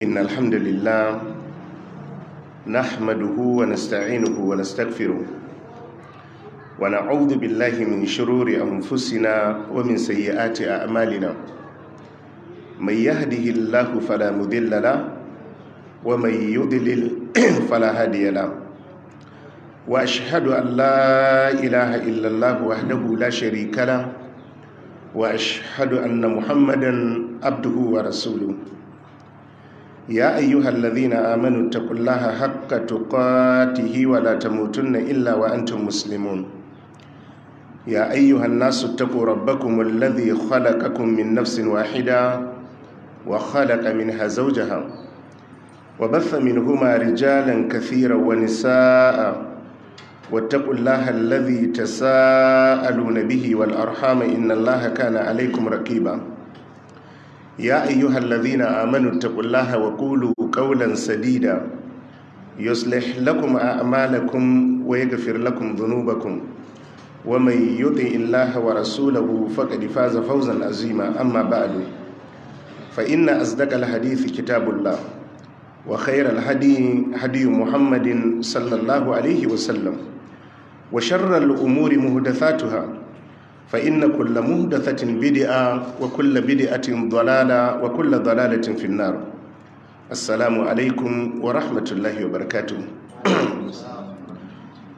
إن الحمد لله نحمده ونستعينه ونستغفره ونعوذ بالله من شرور أنفسنا ومن سيئات أعمالنا. من يهده الله فلا مضل له ومن يضلل فلا هادي له. وأشهد أن لا إله إلا الله وحده لا شريك له، وأشهد أن محمدا عبده ورسوله. يا أيها الذين آمنوا اتقوا الله حق تقاته ولا تموتن إلا وأنتم مسلمون. يا أيها الناس اتقوا ربكم الذي خلقكم من نفس واحدة وخلق منها زوجها وبث منهما رجالا كثيرا ونساء، واتقوا الله الذي تساءلون به والأرحام إن الله كان عليكم رقيبا. يا أيها الذين آمنوا اتقوا الله وقولوا قولا سديدا يصلح لكم أعمالكم ويغفر لكم ذنوبكم، ومن يطع الله ورسوله فقد فاز فوزا عظيما. أما بعد، فإن أصدق الحديث كتاب الله، وخير الهدي هدي محمد صلى الله عليه وسلم، وشر الأمور محدثاتها، فإن كل محدثة بدعة وكل بدعة ضلالة وكل ضلالة في النار. السلام عليكم ورحمة الله وبركاته.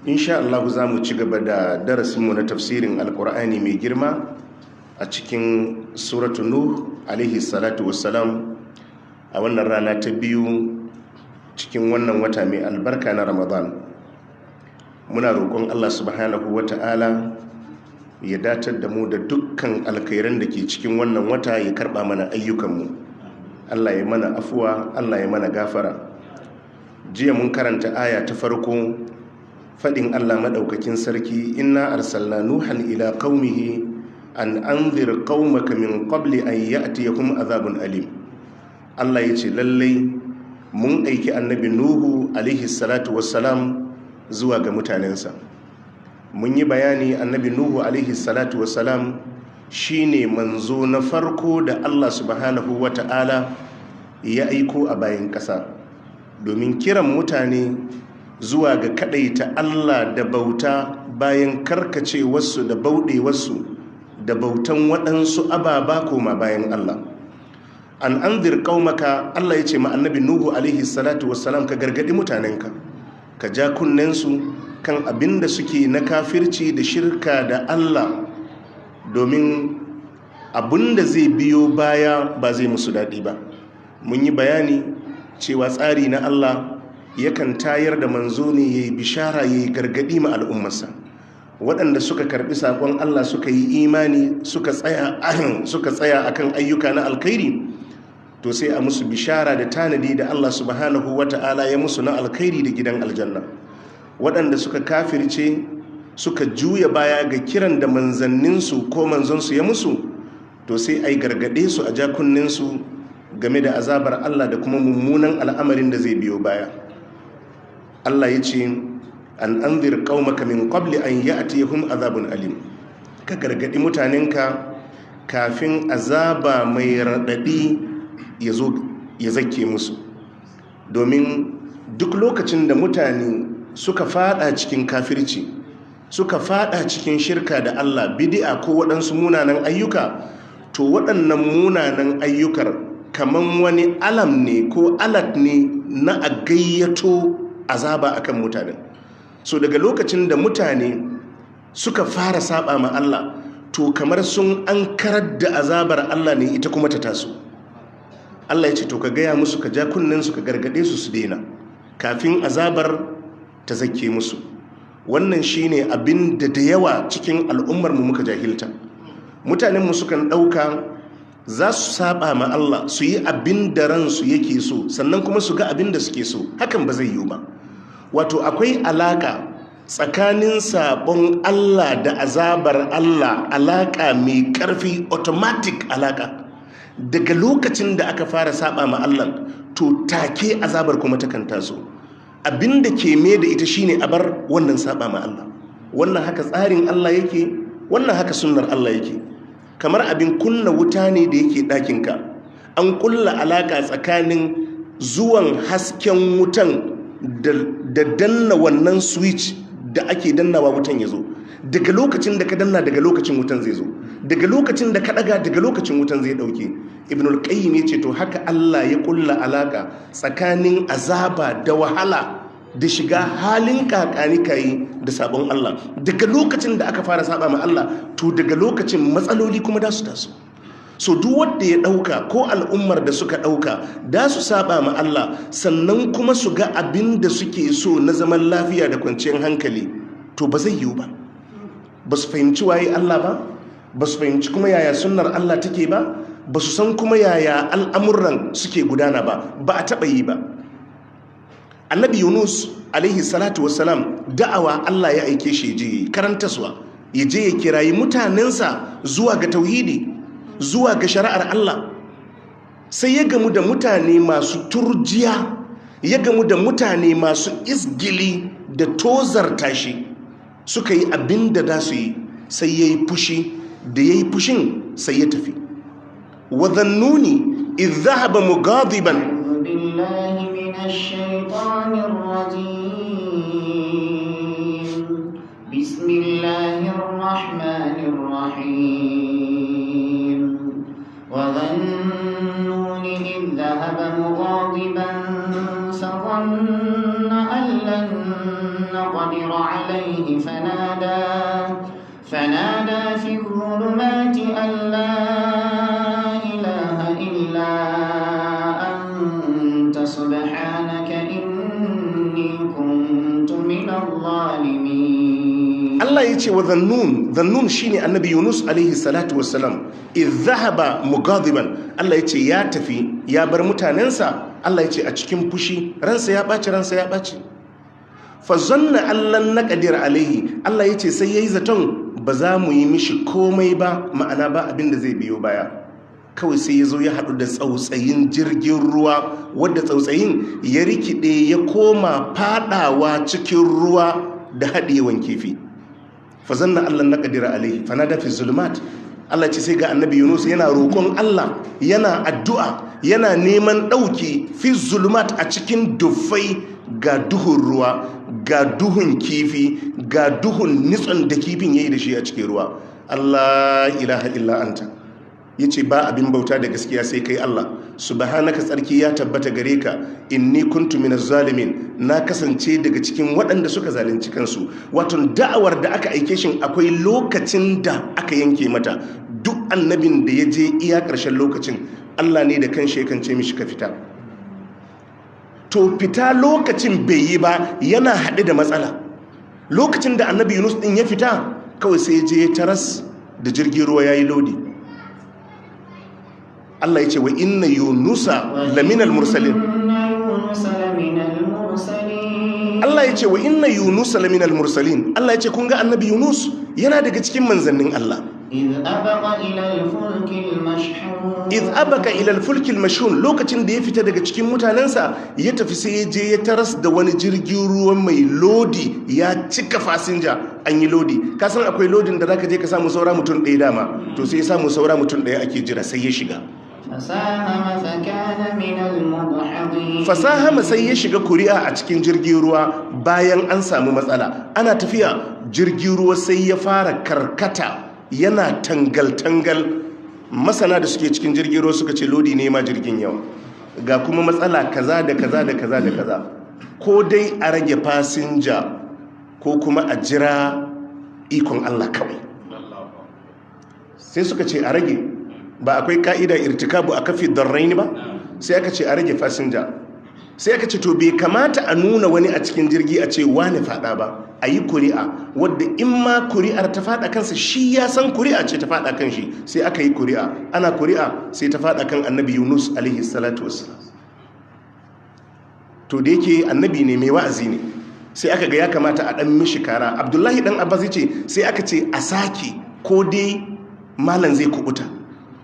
إن شاء الله za mu ci gaba da darasinmu na tafsirin Alkur'ani mai girma a cikin Suratu Nuh alaihi salatu wassalam, a wannan rana ta biyu cikin wannan wata mai albarka na Ramadan. Muna roƙon Allah subhanahu wa ta'ala ya datar da mu da dukkan alkhairan da ke cikin wannan wata, ya karba mana ayyukanmu. Allah ya mana afuwa, Allah ya mana gafara. Jiya mun karanta aya ta farko, faɗin Allah maɗaukakin sarki: "Inna arsalna Nuhan ila qaumihi an anzir qaumaka min qabli an ya'tiyakum azabun alim." Allah ya ce lallai mun aiki Annabi Nuhu alaihi salatu wassalam zuwa ga mutanensa. Mun yi bayani, Annabi Nuhu alaihi salatu wassalam shine manzo na farko da Allah subhanahu wata'ala ya aiko a bayan ƙasa domin kiran mutane zuwa ga kadaita Allah da bauta, bayan karkace wasu da bauɗe wasu da bautan waɗansu ababa koma bayan Allah. "An anzir qaumaka", Allah ya ce ma Annabi Nuhu alaihi salatu wassalam, ka gargadi mutanenka, ka ja kunnensu kan abin da suke na kafirci da shirka da Allah, domin abin da zai biyo baya ba zai musu daɗi ba. Mun yi bayani cewa tsari na Allah yakan tayar da manzo ne ya yi bishara, ya yi gargaɗi ma al'ummarsa. Waɗanda suka karɓi saƙon Allah, suka yi imani, suka tsaya akan ayyuka na alkhairi, to sai a musu bishara da tanadi da Allah subhanahu wata'ala ya musu na alkhairi da gidan aljanna. Waɗanda suka kafirce, suka juya baya ga kiran da manzanninsu ko manzonsu ya musu, to sai a yi gargaɗe su, a jakunninsu game da azabar Allah da kuma mummunan al'amarin da zai biyo baya. Allah ya ce: "An anzir qaumaka min qabli an ya'tiyahum azabun alim", ka gargaɗi mutanenka kafin azaba mai raɗaɗi ya zo ya zake musu. Domin duk lokacin da mutane suka fada cikin kafirci, suka fada cikin shirka da Allah, bid'a ko waɗansu munanan ayyuka, to waɗannan munanan ayyukar kaman wani alam ne ko alert ne na a gayyato azaba akan mutanen. So daga lokacin da mutane suka fara saba ma Allah, to kamar sun an karar da azabar Allah ne, ita kuma ta taso. Allah ya ce to ka gaya musu, ka ja kunnen su, ka gargade su, su daina kafin azabar ta zake musu. Wannan shine abin da da yawa cikin al'ummar mu muka jahilta. Mutanen mu sukan dauka za su saba ma Allah, su yi abin da ransu yake so, sannan kuma su ga abin da suke so. Hakan ba zai yiwu ba. Wato akwai alaka tsakanin sabon Allah da azabar Allah, alaka mai karfi, automatic alaka. Daga lokacin da aka fara saba ma Allah, to take azabar kuma takan taso. Abinda ke me da ita shine a bar wannan saba ma Allah. Wannan haka tsarin Allah yake, wannan haka sunnar Allah yake. Kamar abin kunna wuta ne da yake ɗakinka, an kulla alaka tsakanin Zuwan hasken wutan da danna wannan switch da ake dannawa wutan ya zo, daga lokacin da ka danna, daga lokacin wutan zai zo, daga lokacin da ka daga, daga lokacin wutan zai dauke. Ibnul Qayyim ya ce to haka Allah ya kulla alaka tsakanin azaba da wahala da shiga halin kakani kayi da sabon Allah. Daga lokacin da aka fara saba ma Allah, to daga lokacin matsaloli kuma da su taso. So duk wanda ya dauka ko al'ummar da suka dauka da su saba ma Allah, sannan kuma su ga abin da suke so na zaman lafiya da kwanciyar hankali, to ba zai yiwu ba. Ba su fahimci waye Allah ba, ba su fahimci kuma yaya sunnar Allah take ba, ba su san kuma yaya al'amuran suke gudana ba. Ba a taɓa yi ba. Annabi Yunus alaihi salatu wassalam, da'awa Allah ya aike shi je karantaswa, ya je ya kirayi mutanensa zuwa ga tauhidi, zuwa ga shari'ar Allah. Sai ya gamu da mutane masu turjiya, ya gamu da mutane masu izgili da tozarta shi. Suka yi abin da za su yi, sai ya yi fushi. Da ya yi fushin, sai ya tafi. Wa Dhannuni idh dhahaba mughadiban. أعوذ بالله من الشيطان الرجيم. بسم الله الرحمن الرحيم. وذا النون إذ ذهب مغاضبا فظن أن لن نقدر عليه، فنادى في الظلمات أن لا إله إلا أنت سبحانك إني كنت من الظالمين. Allah ya ce wa Dhannun, Dhannun shine Annabi Yunus alaihi salatu wassalam, idh dhahaba mughadiban, Allah ya ce ya tafi ya bar mutanensa, Allah ya ce a cikin fushi, ransa ya ɓaci, ransa ya ɓaci. Fa zanna allan naqdir alaihi, Allah ya ce sai yayi zaton ba za mu yi mishi komai ba, ma'ana ba abin da zai biyo baya. Kawai sai ya zo ya haɗu da tsautsayin jirgin ruwa, wadda tsautsayin ya rikide ya koma fadawa cikin ruwa da haɗewan kifi. Fazanna Allah na ƙadira alaihi fanada fi zulumat, Allah ce sai ga Annabi Yunus yana roƙon Allah, yana addu'a, yana neman ɗauki, fi zulumat, a cikin dufai, ga duhun ruwa, ga duhun kifi, ga duhun nitson da kifin yayi da shi a cikin ruwa. Allah ilaha illa anta, yace ba abin bauta da gaskiya sai kai Allah, subhanaka, tsarki ya tabbata gare ka, inni kuntu minaz zalimin, na kasance daga cikin waɗanda suka zalunci kansu. Wato da'awar da aka aike shi akwai lokacin da aka yanke mata. Duk annabin da ya je iya ƙarshen lokacin, Allah ne da kanshi yakan ce mishi ka fita. To fita lokacin bai yi ba, yana haɗe da matsala. Lokacin da Annabi Yunus ɗin ya fita, kawai sai ya je ya taras da jirgin ruwa ya yi lodi. Allah ya ce wa inna Yunusa laminal mursalin. إن يونس لمن المرسلين. Allah ya ce wa inna Yunusa laminal mursalin. Allah ya ce kun ga Annabi Yunus yana daga cikin manzannin Allah. إذ أبق إلى الفلك المشحون. Iz abaka ila alfulkil mashhun, lokacin da ya fita daga cikin mutanensa ya tafi, sai ya je ya taras da wani jirgin ruwa mai lodi, ya cika fasinja, an yi lodi. Ka san akwai lodin da zaka je ka samu saura mutum ɗaya dama. To sai ya samu saura mutum ɗaya ake jira, sai ya shiga. فساهم فكان من المدحضين. Fasahama, sai ya shiga kuri'a a cikin jirgin ruwa. Bayan an samu matsala, ana tafiya, jirgin ruwa sai ya fara karkata, yana tangal-tangal. Masana da suke cikin jirgin ruwa suka ce lodi ne ma jirgin yawa, ga kuma matsala kaza da kaza da kaza da kaza, ko dai a rage fasinja ko kuma a jira ikon Allah kawai. Sai suka ce a rage. Ba akwai ka'ida irtikabu akhaffi darraini ba? Sai aka ce a rage fasinja. Sai aka ce to bai kamata a nuna wani a cikin jirgi a ce wani fada ba, a yi kuri'a, wadda in ma kuri'ar ta fada kansa, shi ya san kuri'a ce ta fada kan shi. Sai aka yi kuri'a. Ana kuri'a, sai ta fada kan Annabi Yunus alaihi salatu wassalam. To da yake annabi ne mai wa'azi ne, sai aka ga ya kamata a dan mishi kara. Abdullahi dan Abbas ce sai aka ce a sake, ko dai malam zai kubuta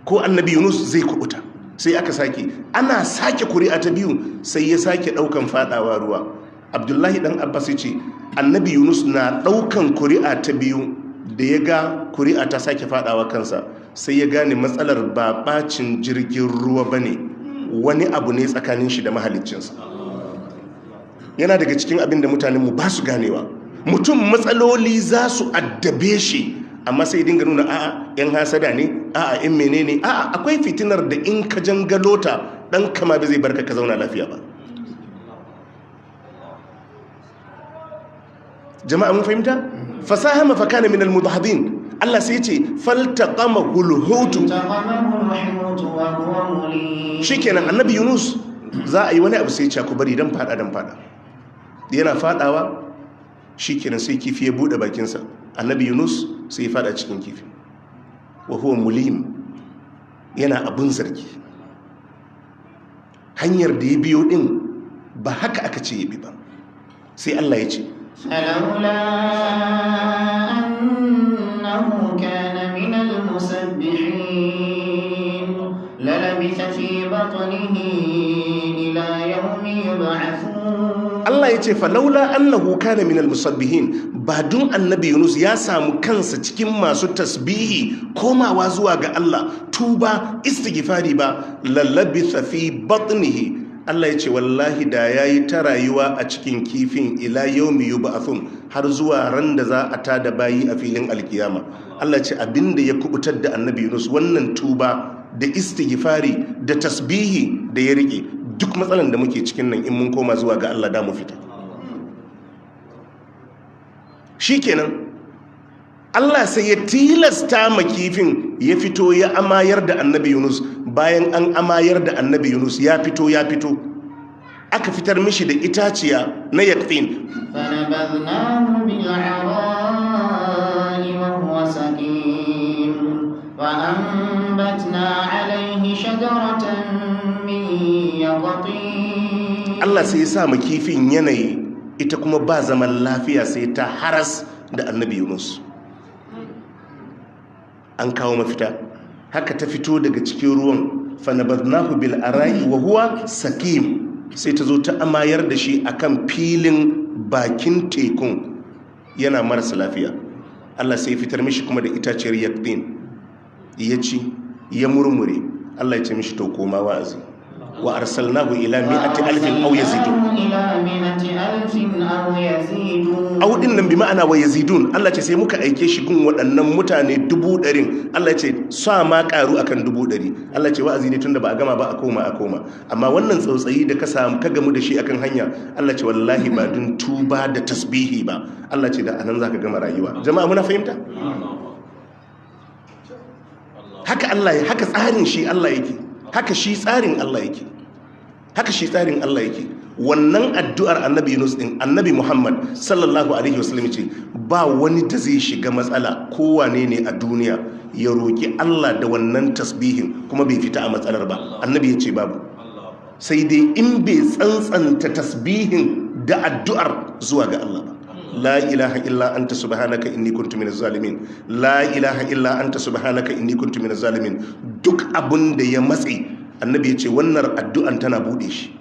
ko Annabi Yunus zai kubuta. Sai aka sake. Ana sake kuri'a ta biyu, sai ya sake daukan fadawa ruwa. Abdullahi dan Abbas ce Annabi Yunus na daukan kuri'a ta biyu, da ya ga kuri'a ta sake fadawa kansa, sai ya gane matsalar ba bacin jirgin ruwa bane. Wani abu ne tsakanin shi da mahaliccinsa. Yana daga cikin abin da mutanenmu ba su ganewa. Mutum matsaloli za su addabe shi, amma sai dinga nuna, a'a, yan hasada ne, a'a, in menene, a'a. Akwai fitinar da in ka jangalo ta, dan kama ba zai barka ka zauna lafiya ba. Jama'a, mun fahimta? Fasahama fakana min almudhadin. Allah sai ya ce faltaqama hulhutu. التقمه الحوت وهو مليم. Shikenan, Annabi Yunus za a yi wani abu, sai ya ce ku bari dan fada, dan fada. Yana fadawa, shikenan sai kifi ya bude bakinsa. Annabi Yunus sai ya fada cikin kifi, wa huwa mulim, yana abun zargi. Hanyar da ya biyo din ba haka aka ce ya bi ba. Sai Allah ya ce فلولا أنه كان من المسبحين للبث في بطنه إلى يوم يبعثون. Allah ya ce falaula annahu kana minal musabbihin, ba dun Annabi Yunus ya samu kansa cikin masu tasbihi, komawa zuwa ga Allah, tuba, istighfari ba, lalabitha fi batnihi. Allah ya ce wallahi da yayi ta rayuwa a cikin kifin ila yawmi yub'athun, har zuwa ran da za a tada bayi a filin alkiyama. Allah ya ce abinda ya kubutar da Annabi Yunus, wannan tuba da istighfari da tasbihi da ya rike. Duk matsalan da muke cikin nan, in mun koma zuwa ga Allah, da mu fita. Shikenan, Allah sai ya tilasta ma kifin ya fito, ya amayar da Annabi Yunus. Bayan an amayar da Annabi Yunus, ya fito, ya fito, aka fitar mishi da itaciya na yaqtin. فنبذناه بالعراء وهو سقيم وأنبتنا عليه شجرة من يقطين. Allah sai ya sa ma kifin yanayi, ita kuma ba zaman lafiya sai ta haras da Annabi Yunus. An kawo mafita, haka ta fito daga cikin ruwan. Fanabadnahu bil ara'i wa huwa sakim. Sai ta zo ta amayar da shi akan filin bakin tekun, yana marasa lafiya. Allah sai ya fitar mishi kuma da itaciyar yaqtin, ya ci, ya murmure. Allah ya ce mishi, to koma wa'azi. Wa arsalnahu ila mi'ati alfin aw yazidun. إلى 100,000 أو يزيدون. Au din nan bi ma'ana wa yazidun. Allah ce sai muka aike shi gun waɗannan mutane 100,000. Allah ce sa ma karu akan 100,000. Allah ce wa'azi ne, tunda ba a gama ba, a koma, a koma. Amma wannan tsautsayi da ka samu, ka gamu da shi akan hanya, Allah ce wallahi ba dun tuba da tasbihi ba, Allah ce da anan zaka gama rayuwa. Jama'a, muna fahimta? Haka Allah ya haka tsarin shi Allah yake, haka shi tsarin Allah yake, haka shi tsarin Allah yake. Wannan addu'ar Annabi Yunus din, Annabi Muhammad sallallahu alaihi wasallam ce ba wani da zai shiga matsala, kowane ne a duniya, ya roki Allah da wannan tasbihin kuma bai fita a matsalar ba. Annabi ya ce babu, sai dai in bai tsantsanta tasbihin da addu'ar zuwa ga Allah ba. La ilaha illa anta subhanaka inni kuntu minaz zalimin, la ilaha illa anta subhanaka inni kuntu minaz zalimin. Duk abun da ya matse, Annabi ya ce wannan addu'an tana bude shi.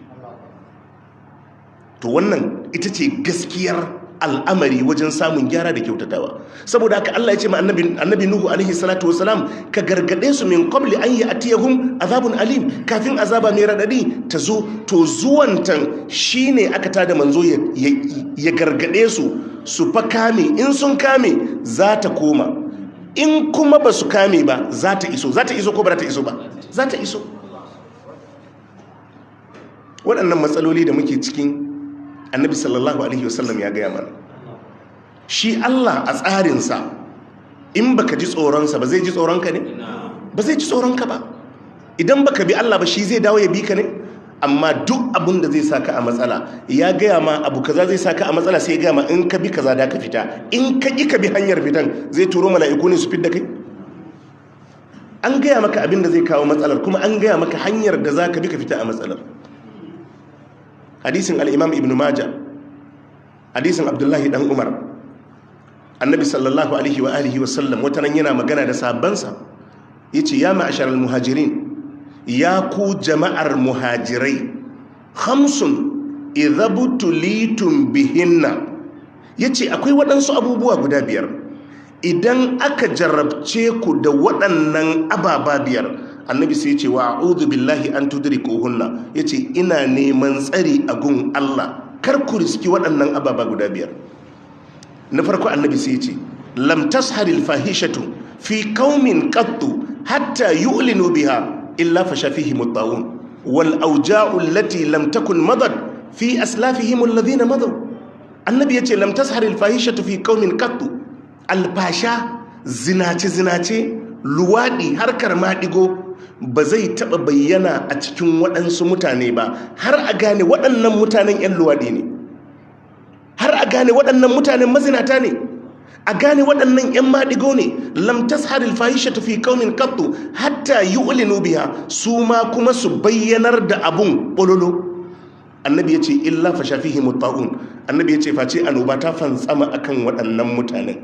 To wannan ita ce gaskiyar al'amari wajen samun gyara da kyautatawa. Saboda haka Allah ya ce ma Annabi Nuhu alaihi salatu wasalam, ka gargade su min qabli an ya'tiyahum azabun alim, kafin azaba mai radadi ta zo. To zuwantan shine aka tada manzo ya gargade su, su fa kame. In sun kame, za ta koma. In kuma ba su kame ba, za ta iso. Za ta iso ko ba za ta iso ba? Za ta iso. Waɗannan matsaloli da muke cikin, Annabi sallallahu alaihi wasallam ya gaya mana. Shi Allah a tsarinsa, in baka ji tsoronsa ba, zai ji tsoronka ne? Ba zai ji tsoronka ba. Idan baka bi Allah ba, shi zai dawo ya bi ka ne? Amma duk abin da zai saka a matsala, ya gaya ma abu kaza zai saka a matsala, sai ya gaya ma in ka bi kaza da ka fita. In ka ƙi ka bi hanyar fitan, zai turo mala'iku ne su fidda kai? An gaya maka abin da zai kawo matsalar, kuma an gaya maka hanyar da za ka bi ka fita a matsalar. Hadisin Al'imam Ibn Majah, hadisin Abdullahi dan Umar, Annabi sallallahu alaihi wa alihi wa sallam wata ran yana magana da sahabbansa, yace ya ma'asharal muhajirin, ya ku jama'ar muhajirai, khamsun idza butulitum bihinna. Yace akwai waɗansu abubuwa guda biyar, idan aka jarabce ku da waɗannan ababa biyar, Annabi sai ce wa a'udhu billahi an tudrikuhunna, yace ina neman tsari a gun Allah kar ku riski waɗannan ababa guda biyar. Na farko annabi sai ce lam tasharil fahishatu fi qaumin qattu hatta yu'linu biha illa fasha fihim at-ta'un wal awja'u allati lam takun madad fi aslafihim alladhina madaw. Annabi yace lam tasharil fahishatu fi qaumin qattu, alfasha, zinace zinace, luwadi, harkar madigo ba zai taba bayyana a cikin waɗansu mutane ba har a gane waɗannan mutanen 'yan luwadi ne, har a gane waɗannan mutanen mazinata ne, a gane waɗannan 'yan maɗigo ne. Lam tasharil fahishatu fi qaumin qattu hatta yu'linu biha, su ma kuma su bayyanar da abun bololo. Annabi yace illa fasha fihi mutta'un, annabi yace face annoba ta fantsama akan waɗannan mutanen.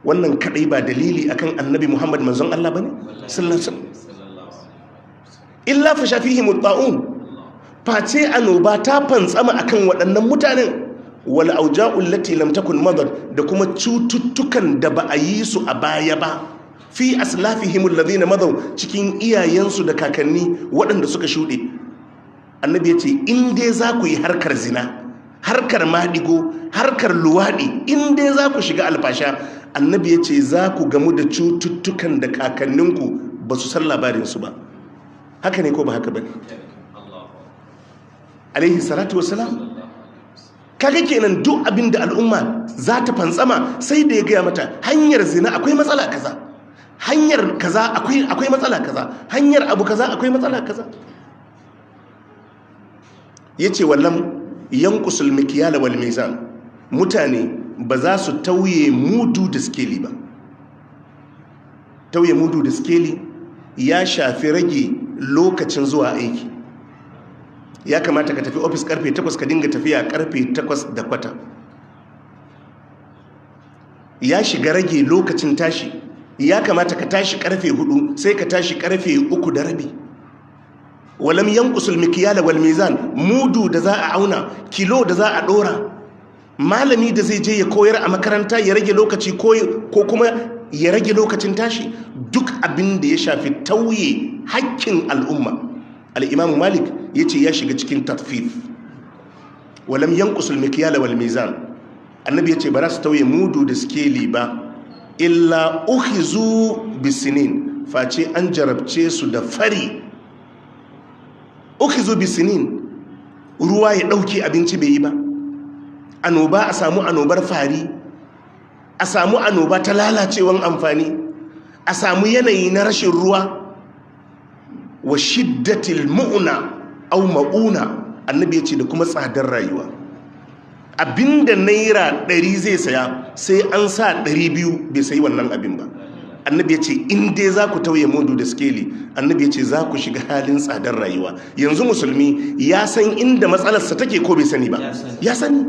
Wannan kadai ba dalili akan annabi Muhammad manzon Allah bane sallallahu alaihi wasallam. Illa fasha fihi mutta'un, face annoba ta fantsama akan waɗannan mutanen. Wal auja'u allati lam takun madad, da kuma cututtukan da ba a yi su a baya ba, fi aslafihim alladhina madaw, cikin iyayensu da kakanni waɗanda suka shuɗe. Annabi ya ce in dai za ku yi harkar zina, harkar maɗigo, harkar luwaɗi, in dai za ku shiga alfasha, annabi ya ce za ku gamu da cututtukan da kakanninku ba su san labarinsu ba. Haka ne ko ba haka ba ne? Alaihi salatu wasalam. Kaga kenan duk abin da al'umma za ta fantsama sai da ya gaya mata hanyar zina akwai matsala kaza, hanyar kaza akwai matsala kaza, hanyar abu kaza akwai matsala kaza. Yace wallam yanqusul mikyala wal mizan, mutane ba za su tauye mudu da skeli ba. Tauye mudu da skeli ya shafi rage lokacin zuwa aiki. Ya kamata ka tafi ofis karfe 8, ka dinga tafiya karfe 8:15. Ya shiga rage lokacin tashi. Ya kamata ka tashi karfe 4, sai ka tashi karfe 3:30. Walam yanqusul mikyala wal mizan, mudu da za a auna, kilo da za a dora, malami da zai je ya koyar a makaranta ya rage lokaci ko kuma ya rage lokacin tashi, duk abin da ya shafi tauye hakkin al'umma. Al'imamu Malik ya ce ya shiga cikin tatfif. Walam yanqusul mikyala wal mizan, annabi ya ce ba za su tauye mudu da skeli ba, illa ukhizu bisinin, face an jarabce su da fari. Ukhizu bisinin, ruwa ya dauke abinci bai yi ba, annoba, a samu annobar fari, a samu annoba ta lalacewan amfani, a samu yanayi na rashin ruwa. Wa shiddatil mu'na aw ma'una, annabi ya ce da kuma tsadar rayuwa. Abinda naira 100 zai saya sai an sa 200 bai sayi wannan abin ba. Annabi ya ce in dai za ku tauye mudu da skeli, annabi ya ce za ku shiga halin tsadar rayuwa. Yanzu musulmi ya san inda matsalarsa take ko bai sani ba? Ya sani,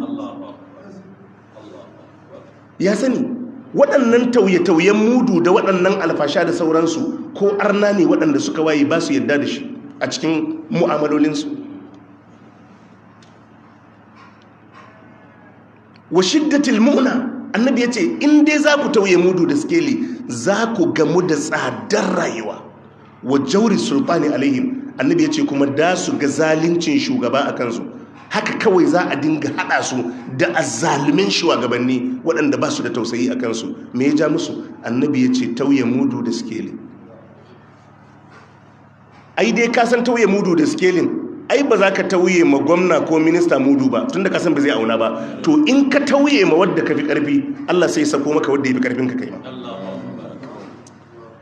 ya sani. Waɗannan tauye-tauyen mudu da waɗannan alfasha da sauransu, ko arna ne waɗanda suka waye ba su yarda da shi a cikin mu'amalolinsu. Wa shiddatil mu'na, annabi ya ce in dai za ku tauye mudu da skeli za ku gamu da tsadar rayuwa. Wa jauri sultani alaihim, annabi ya ce kuma da su ga zalincin shugaba a kansu. Haka kawai za a dinga hada su da azzalumin shugabanni waɗanda ba su da tausayi a kansu. Me ya ja musu? Annabi ya ce tauye mudu da skeli. Ai dai ka san tauye mudu da skelin, ai ba za ka tauye ma gwamna ko minista mudu ba, tunda ka san ba zai auna ba. To in ka tauye ma wadda ka fi karfi, Allah sai ya sako maka wadda ya fi karfin ka kai ma.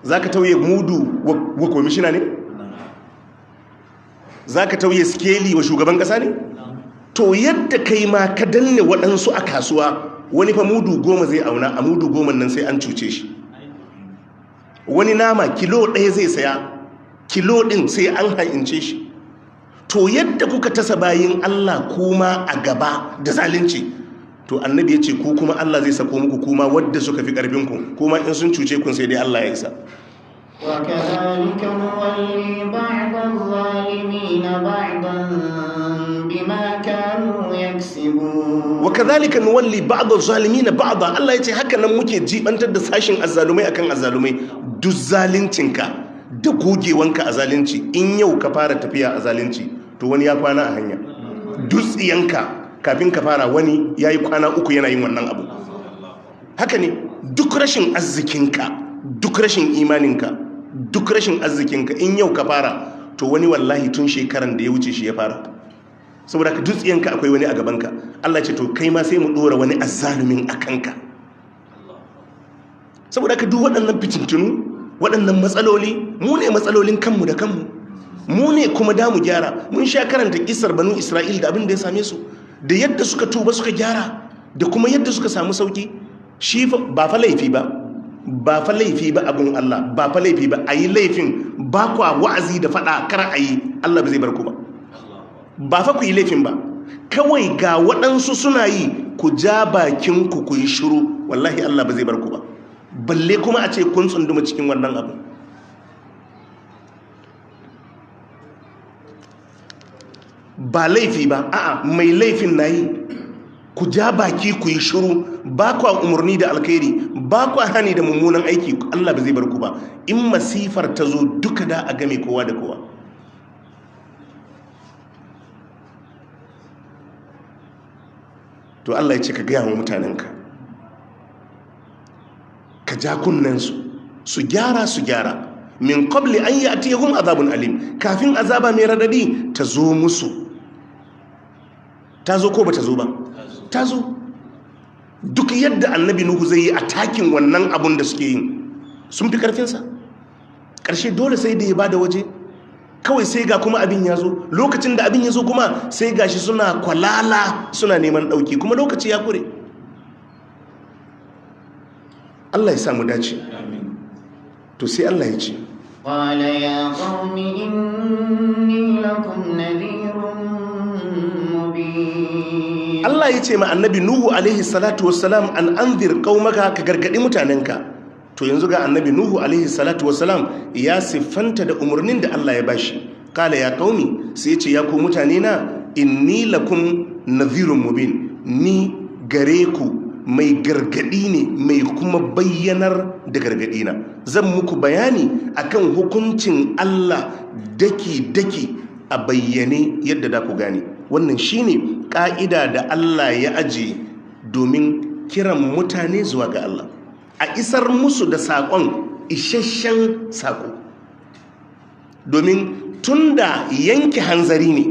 Za ka tauye mudu wa komishina ne? Za ka tauye skeli wa shugaban kasa ne? To yadda kai ma ka danne waɗansu a kasuwa, wani fa mudu 10 zai auna, a mudu 10 nan sai an cuce shi. Wani nama kilo 1 zai saya, kilo ɗin sai an ha'ince shi. To yadda kuka tasa bayin Allah kuma a gaba da zalunci, to annabi ya ce ku kuma Allah zai sako muku kuma wadda suka fi ƙarfinku, kuma in sun cuce kun sai dai Allah ya isa. وكذلك نولي بعض الظالمين بعضا بما كانوا يكسبون. وكذلك نولي بعض الظالمين بعضا, Allah ya ce haka nan muke jibantar da sashin azzalumai akan azzalumai. Duk zaluncinka, da gogewanka a zalunci, in yau ka fara tafiya a zalunci to wani ya kwana a hanya. Dutsiyanka kafin ka fara wani ya yi kwana 3 yana yin wannan abu. Haka ne, duk rashin arzikinka, duk rashin imaninka, duk rashin arzikinka, in yau ka fara to wani wallahi tun shekaran da ya wuce shi ya fara. Saboda ka dutsiyanka akwai wani a gabanka. Allah ce to kai ma sai mu dora wani azzalumin a kanka. Saboda ka duk waɗannan fitintunu, waɗannan matsaloli, mu ne matsalolin kanmu da kanmu, mu ne kuma da mu gyara. Mun sha karanta kisar Banu Isra'il da abin da ya same su, da yadda suka tuba suka gyara, da kuma yadda suka samu sauki. Shi ba fa laifi ba, ba fa laifi ba abun Allah, ba fa laifi ba a yi laifin, ba kwa wa'azi da faɗa kar a yi, Allah ba zai bar ku ba. Ba fa ku yi laifin ba, kawai ga waɗansu suna yi, ku ja bakinku ku yi shiru, wallahi Allah ba zai bar ku ba. Balle kuma a ce kun tsunduma cikin wannan abu. Ba laifi ba, a'a, mai laifin na yi, ku ja baki ku yi shiru, ba kwa umarni da alkhairi, ba kwa hani da mummunan aiki, Allah ba zai bar ku ba. In masifar ta zo duka da a game kowa da kowa. To Allah ya ce ka gaya wa mutanenka, ka ja kunnensu su gyara, su gyara. Min qabli an ya'tiyahum azabun alim, kafin azaba mai radadi ta zo musu. Ta zo ko ba ta zo ba? Ta zo. Duk yadda annabi Nuhu zai yi atakin wannan abun da suke yi, sun fi karfinsa. Ƙarshe dole sai da ya bada waje, kawai sai ga kuma abin ya zo. Lokacin da abin ya zo kuma sai gashi suna kwalala, suna neman ɗauki, kuma lokaci ya kure. Allah ya samu dace. To sai Allah ya ce, qala ya qaumi inni lakum nadhirun mubin. Allah ya ce ma annabi Nuhu alaihi salatu wassalam, an anzir qaumaka, ka gargadi mutanenka. To yanzu ga annabi Nuhu alaihi salatu wassalam ya siffanta da umarnin da Allah ya bashi. Qala ya qaumi, sai ya ce ya ku mutane na, inni lakum nadhirun mubin, ni gare ku mai gargadi ne, mai kuma bayyanar da gargadi na. Zan muku bayani akan hukuncin Allah daki-daki a bayyane yadda da ku gane. Wannan shine ka'ida da Allah ya aje domin kiran mutane zuwa ga Allah, a isar musu da saƙon, isasshen saƙo. Domin tunda yanke hanzari ne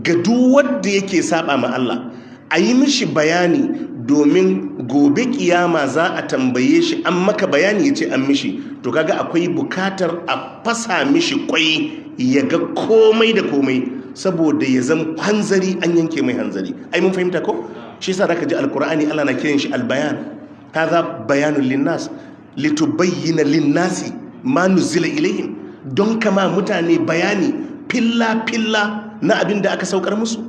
ga duk wanda yake saba ma Allah, a yi mishi bayani domin gobe kiyama za a tambaye shi, an maka bayani ya ce an mishi. To kaga akwai bukatar a fasa mishi kwai ya ga komai da komai, saboda ya zama hanzari, an yanke mai hanzari. Ai mun fahimta ko? Shi yasa zaka ji alkur'ani Allah na kiran shi albayan. Hadha bayanun linnas litubayyana linnasi ma nuzila ilayhim, don kama mutane bayani filla filla na abin da aka saukar musu.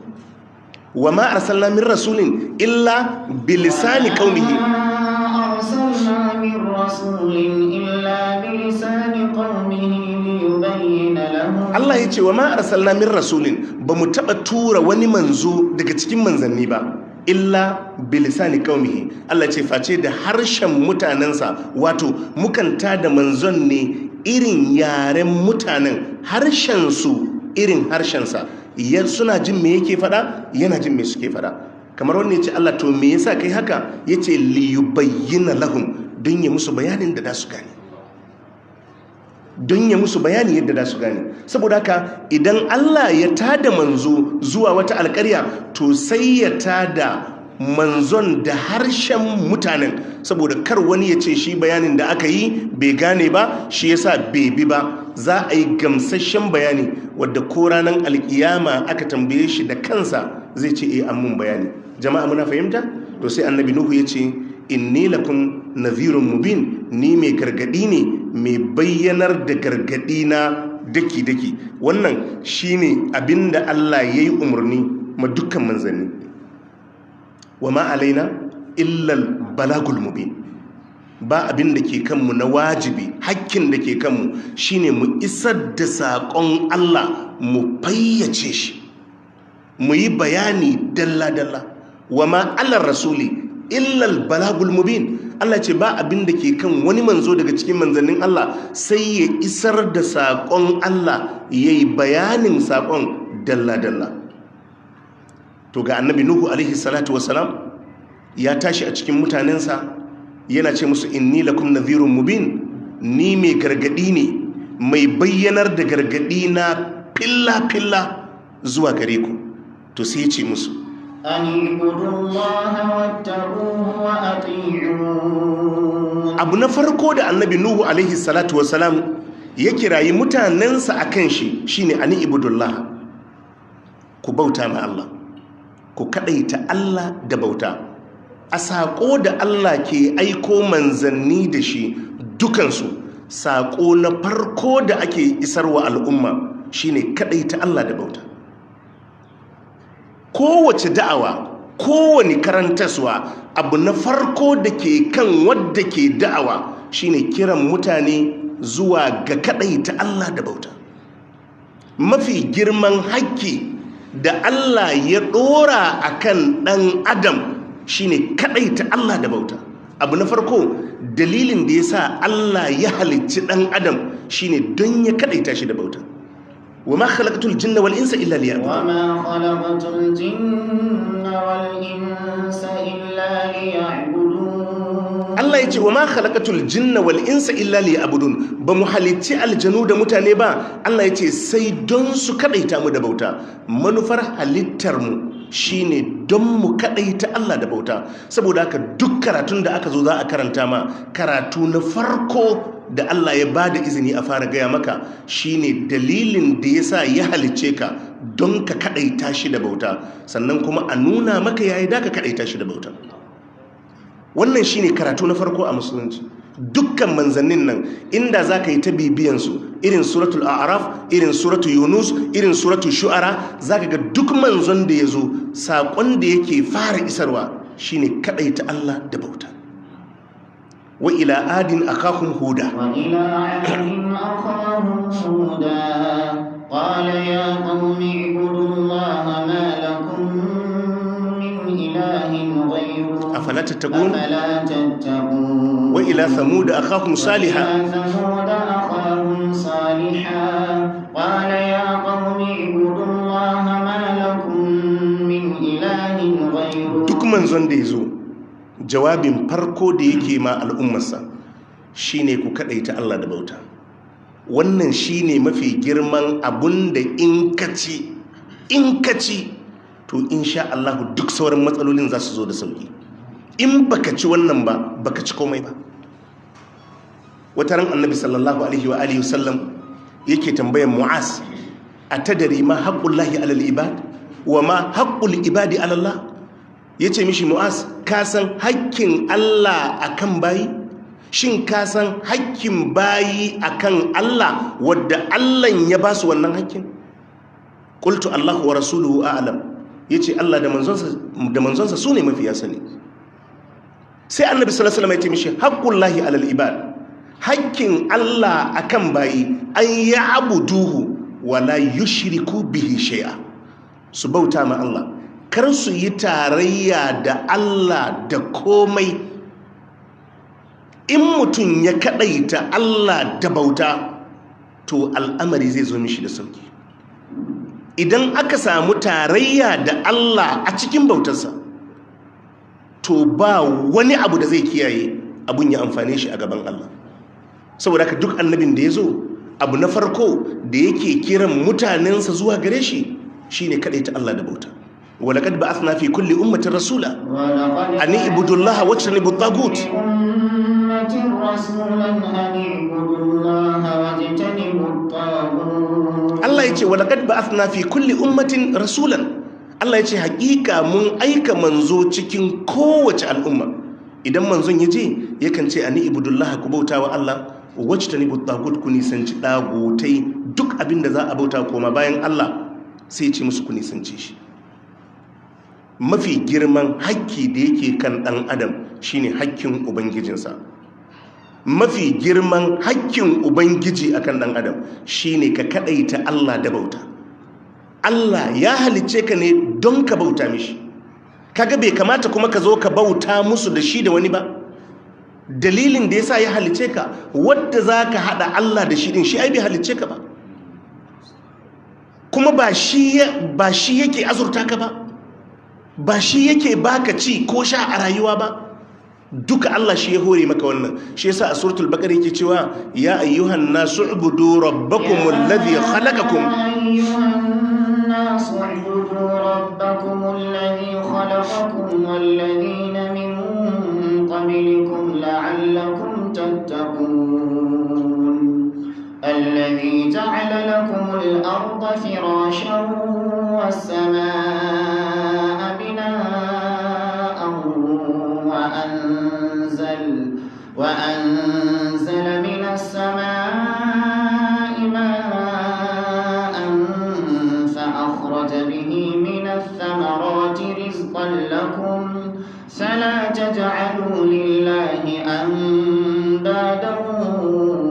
Wa ma arsalna min rasulin illa bilisani qaumihi. Wa ma arsalna min rasulin illa bilisani qaumihi liyubayyana lahum. Allah ya ce wa ma arsalna min rasulin, ba mu taba tura wani manzo daga cikin manzanni ba, illa bilisani qaumihi. Allah ce face da harshen mutanensa, wato mukan tada manzon ne irin yaren mutanen, harshen su irin harshensa. Suna jin me yake fada, yana jin me suke fada. Kamar wanne yace Allah to me yasa kai haka? Yace liyubayyana lahum, don ya musu bayanin da za su gane, don ya musu bayani yadda za su gane. Saboda haka idan Allah ya tada manzo zuwa wata alƙarya, to sai ya tada manzon da harshen mutanen, saboda kar wani ya ce shi bayanin da aka yi bai gane ba, shi yasa bai bi ba. Za a yi gamsasshen bayani wadda ko ranar alkiyama aka tambaye shi da kansa zai ce eh an mun bayani. Jama'a muna fahimta? To sai annabi Nuhu ya ce inni lakum nadhirun mubin, ni mai gargadi ne, mai bayyanar da gargadi na daki daki. Wannan shine abinda Allah ya yi umarni ma dukkan manzanni. Wa ma alaina illal balagul mubin. Ba abin da ke kanmu na wajibi, hakkin da ke kanmu shine mu isar da saƙon Allah, mu fayyace shi, mu yi bayani dalla-dalla. Wa ma alar rasuli illal balagul mubin. Allah ce ba abin da ke kan wani manzo daga cikin manzannin Allah sai ya isar da saƙon Allah, yayi bayanin saƙon dalla dalla. To ga annabi Nuhu alaihi salatu wasalam ya tashi a cikin mutanensa yana ce musu inni lakum nadhirun mubin, ni mai gargadi ne, mai bayyanar da gargadi na filla filla zuwa gare ku. To sai ya ce musu أن اعبدوا الله واتقوه وأطيعون. Abu na farko da annabi Nuhu alaihi salatu wasalam ya kirayi mutanensa a kan shi shine ani ibudullah, ku bauta ma Allah, ku kadaita Allah da bauta. A saƙo da Allah ke aiko manzanni da shi dukansu, saƙo na farko da ake isarwa al'umma shine kadaita Allah da bauta. Kowace da'awa, kowane karantaswa, abu na farko da ke kan wadda ke da'awa shine kiran mutane zuwa ga kadaita Allah da bauta. Mafi girman hakki da Allah ya dora akan dan adam shine kadaita Allah da bauta. Abu na farko, dalilin da yasa Allah ya halicci dan adam shine don ya kadaita shi da bauta. Wa ma khalaqtul jinna wal insa illa liya'budun. وما خلقت الجن والإنس إلا ليعبدون. Allah ya ce wa ma khalaqatul jinna wal insa illa liya'budun, ba mu halicci aljanu da mutane ba, Allah ya ce sai don su kadaita mu da bauta. Manufar halittar mu shine don mu kadaita Allah da bauta. Saboda haka duk karatun da aka zo za a karanta ma, karatu na farko da Allah ya bada izini a fara gaya maka shine dalilin da yasa ya halicce ka, don ka kadaita shi da bauta. Sannan kuma a nuna maka yayi da ka kadaita shi da bauta. Wannan shine karatu na farko a musulunci. Dukkan manzannin nan inda za ka yi ta bibiyansu, irin suratul a'raf, irin suratul yunus, irin suratul shu'ara, za ka ga duk manzon da ya zo saƙon da yake fara isarwa shine kaɗaita Allah da bauta. Wa ila adin akahum huda. وإلى عاد أخاهم هودا قال يا قوم اعبدوا الله ما لكم من إله غيره afala tattaqun. أفلا تتقون. Wa ila thamud akahum salihan. وإلى ثمود أخاهم صالحا قال يا قوم اعبدوا الله ما لكم من إله غيره. Duk manzon da ya zo, jawabin farko da yake ma al'ummarsa shine ku kadaita Allah da bauta. Wannan shine mafi girman abun da in ka ci, in ka ci to insha Allah duk sauran matsalolin za su zo da sauki. In baka ci wannan ba, baka ci komai ba. Wata ran annabi sallallahu alaihi wa alihi wasallam yake tambayan Mu'az, atadari ma haqqullahi alal ibad wa ma haqqul ibadi ala Allah? Yace mishi, Mu'az, ka san hakkin Allah akan bayi? Shin ka san hakkin bayi akan Allah wadda Allah ya ba su wannan hakkin? Qultu Allahu wa rasuluhu a'lam. Yace Allah da manzonsa, da manzonsa sune mafiya sani. Sai annabi sallallahu alaihi wasallam ya ce mishi, haqqullahi alal ibad, hakkin Allah akan bayi, an ya'buduhu wala yushriku bihi shay'a. Su bauta ma Allah, kar su yi tarayya da Allah da komai. In mutum ya kadaita Allah da bauta, to al'amari zai zo mishi da sauki. Idan aka samu tarayya da Allah a cikin bautarsa, to ba wani abu da zai kiyaye abun ya amfane shi a gaban Allah. Saboda haka duk annabin da ya zo, abu na farko da yake kiran mutanensa zuwa gare shi shine kadaita Allah da bauta. Walaqad ba'athna fi kulli ummatin rasula ولقد an i'budu Allah wajtanibu at-taghut. أمة رسولا أن اعبدوا الله واجتنبوا الطاغوت. Allah ya ce walaqad ba'athna fi kulli ummatin rasulan. Allah ya ce hakika mun aika manzo cikin kowace al'umma. Idan manzon ya je, yakan ce ani ibudullah, ku bauta wa Allah, wajtanibu at-taghut, ku nisanci dagutai. Duk abin da za a bauta koma bayan Allah, sai ya ce musu ku nisance shi. Mafi girman hakki da yake kan ɗan adam shine hakkin ubangijinsa. Mafi girman hakkin ubangiji akan ɗan adam shine ka kaɗaita Allah da bauta. Allah ya halicce ka ne don ka bauta mishi. Kaga bai kamata kuma ka zo ka bauta musu da shi da wani ba. Dalilin da yasa ya halice ka, wadda zaka hada Allah da shi din, shi ai bai halice ka ba, kuma ba shi yake azurta ka ba, ba shi yake baka ci ko sha a rayuwa ba. Duka Allah shi ya hore maka wannan. Shi yasa a suratul baqara yake cewa ya ayyuhan nasu ubudu rabbakum alladhi khalaqakum. Ya ayyuhan nasu ubudu rabbakum alladhi khalaqakum walladhina min qablikum la'allakum tattaqun. Alladhi ja'ala lakum al-ardha firashan was-samaa'a binaa'an وأنزل من السماء ماء فأخرج به من الثمرات رزقا لكم فلا تجعلوا لله أندادا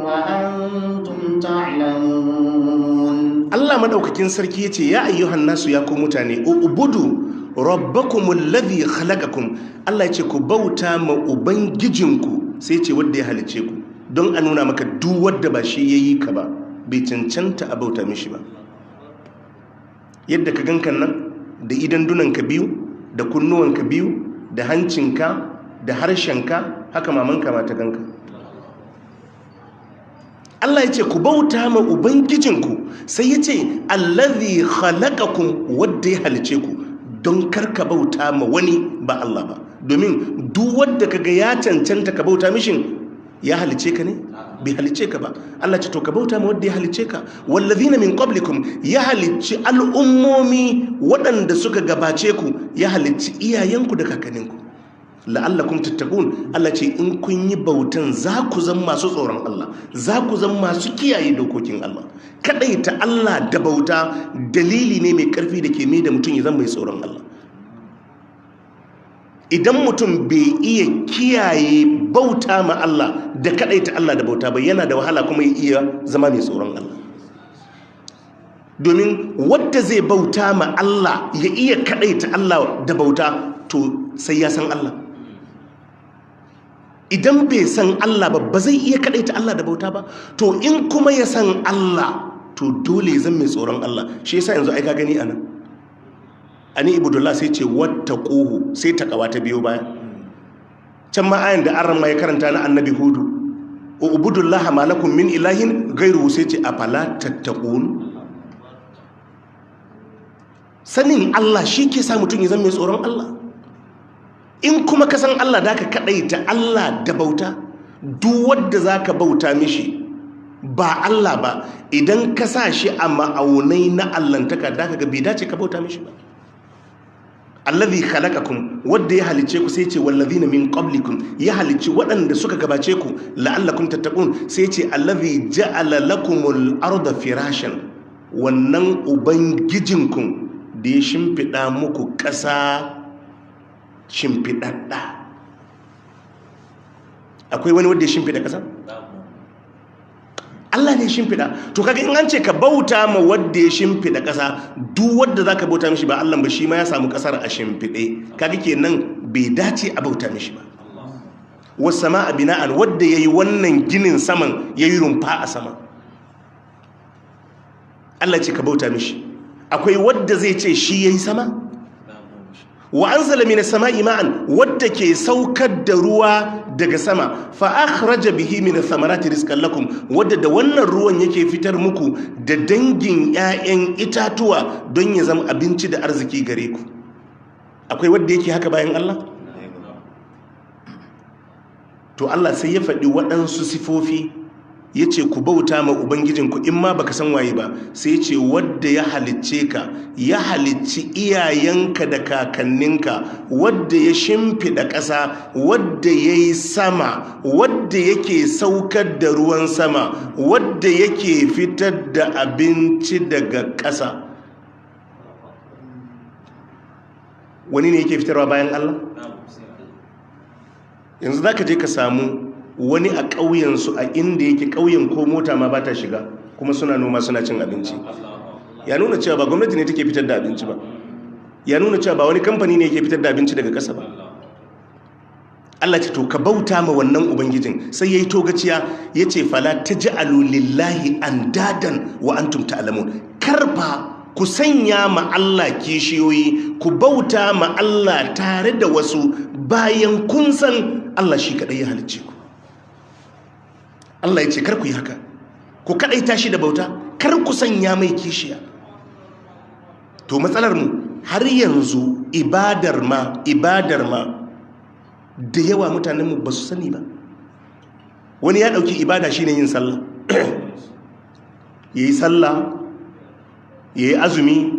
وأنتم تعلمون. Allah madaukakin sarki yace ya ayyuhan nasu, ya ku mutane, ubudu rabbakumul ladhi khalaqakum. Allah yace ku bauta ma ubangijinku, sai ce wanda ya halice ku, don a nuna maka duk wanda ba shi yayi ka ba bai cancanta a bauta mishi ba. Yadda ka gankan nan da idan dunanka biyu, da kunnuwanka biyu, da hancinka, da harshenka, haka mamanka ma ta ganka. Allah ya ce ku bauta ma ubangijinku, sai ya ce allazi khalaqakum, wanda ya halice ku, don karka bauta ma wani ba Allah ba. Domin duk wanda kaga ya cancanta ka bauta mishin, ya halice ka ne? Bai halice ka ba. Allah ce to ka bauta ma wanda ya halice ka. Wallazina min qablikum, ya halicci al'ummomi waɗanda suka gabace ku, ya halicci iyayenku da kakanninku. La'allakum tattaqun. Allah ce in kun yi bautan za ku zama masu tsoron Allah, za ku zama masu kiyaye dokokin Allah. Kadaita Allah da bauta dalili ne mai karfi da ke mai da mutum ya zama mai tsoron Allah. Idan mutum bai iya kiyaye bauta ma Allah da kadaita Allah da bauta ba, yana da wahala kuma ya iya zama mai tsoron Allah. Domin wanda zai bauta ma Allah ya iya kadaita Allah da bauta, to sai ya san Allah. Idan bai san Allah ba, ba zai iya kadaita Allah da bauta ba. To in kuma ya san Allah, to dole ya zama mai tsoron Allah. Shi yasa yanzu ai ka gani anan, ani ibudullah sai ce wattaquhu, sai takawa ta biyo baya. Can ma ayan da arran ma ya karanta na annabi Hudu, ubudullah ma lakum min ilahin ghairuhu, sai ce afala tattaqun. Sanin Allah shi ke sa mutum ya zama mai tsoron Allah. In kuma ka san Allah, da ka kadaita Allah da bauta. Duk wanda zaka bauta mishi ba Allah ba, idan ka sa shi a ma'aunai na allantaka, da ka ga bai dace ka bauta mishi ba. Allazi khalaqakum, wanda ya halice ku, sai ce wallazina min qablikum, ya halici waɗanda suka gabace ku, la'allakum tattaqun. Sai ce allazi ja'ala lakumul arda firashan, wannan ubangijinku da ya shimfiɗa muku ƙasa shimfiɗaɗɗa. Akwai wani wanda ya shimfiɗa ƙasa? Allah ne shimfiɗa. To kaga in an ce ka bauta ma wanda ya shimfiɗa ƙasa, duk wanda zaka bauta mishi ba Allah ba, shi ma ya samu ƙasar a shimfiɗe. Kaga kenan bai dace a bauta mishi ba. Was sama'a bina'an, wanda yayi wannan ginin saman, yayi rumfa a sama, Allah ce ka bauta mishi. Akwai wanda zai ce shi yayi sama? Wa anzala minas sama'i ma'an, wadda ke saukar da ruwa daga sama, fa akhraja bihi minas samarati rizqan lakum, wadda da wannan ruwan yake fitar muku da dangin 'ya'yan itatuwa don ya zama abinci da arziki gare ku. Akwai wadda yake haka bayan Allah? To Allah sai ya faɗi waɗansu sifofi, ya ce ku bauta ma ubangijinku in ma baka san waye ba. Sai ya ce wadda ya halicce ka, ya halicci iyayenka da kakanninka, wadda ya shimfiɗa ƙasa, wadda ya yi sama, wadda yake saukar da ruwan sama, wadda yake fitar da abinci daga ƙasa. Wani ne yake fitarwa bayan Allah? Yanzu za ka je ka samu wani a ƙauyensu, a inda yake ƙauyen ko mota ma ba ta shiga, kuma suna noma suna cin abinci. Ya nuna cewa ba gwamnati ne take fitar da abinci ba, ya nuna cewa ba wani kamfani ne yake fitar da abinci daga ƙasa ba. Allah ce to ka bauta ma wannan ubangijin. Sai yayi togaciya yace fala taj'alu lillahi andadan wa antum ta'lamun. Karfa ku sanya ma Allah kishiyoyi, ku bauta ma Allah tare da wasu bayan kun san Allah shi kadai ya halicce ku. Allah ya ce kar ku yi haka, ku kadaita shi da bauta, kar ku sanya mai kishiya. To matsalar mu har yanzu ibadar ma da yawa mutanen mu ba su sani ba. Wani ya dauki ibada shine yin sallah, yayi sallah, yayi azumi,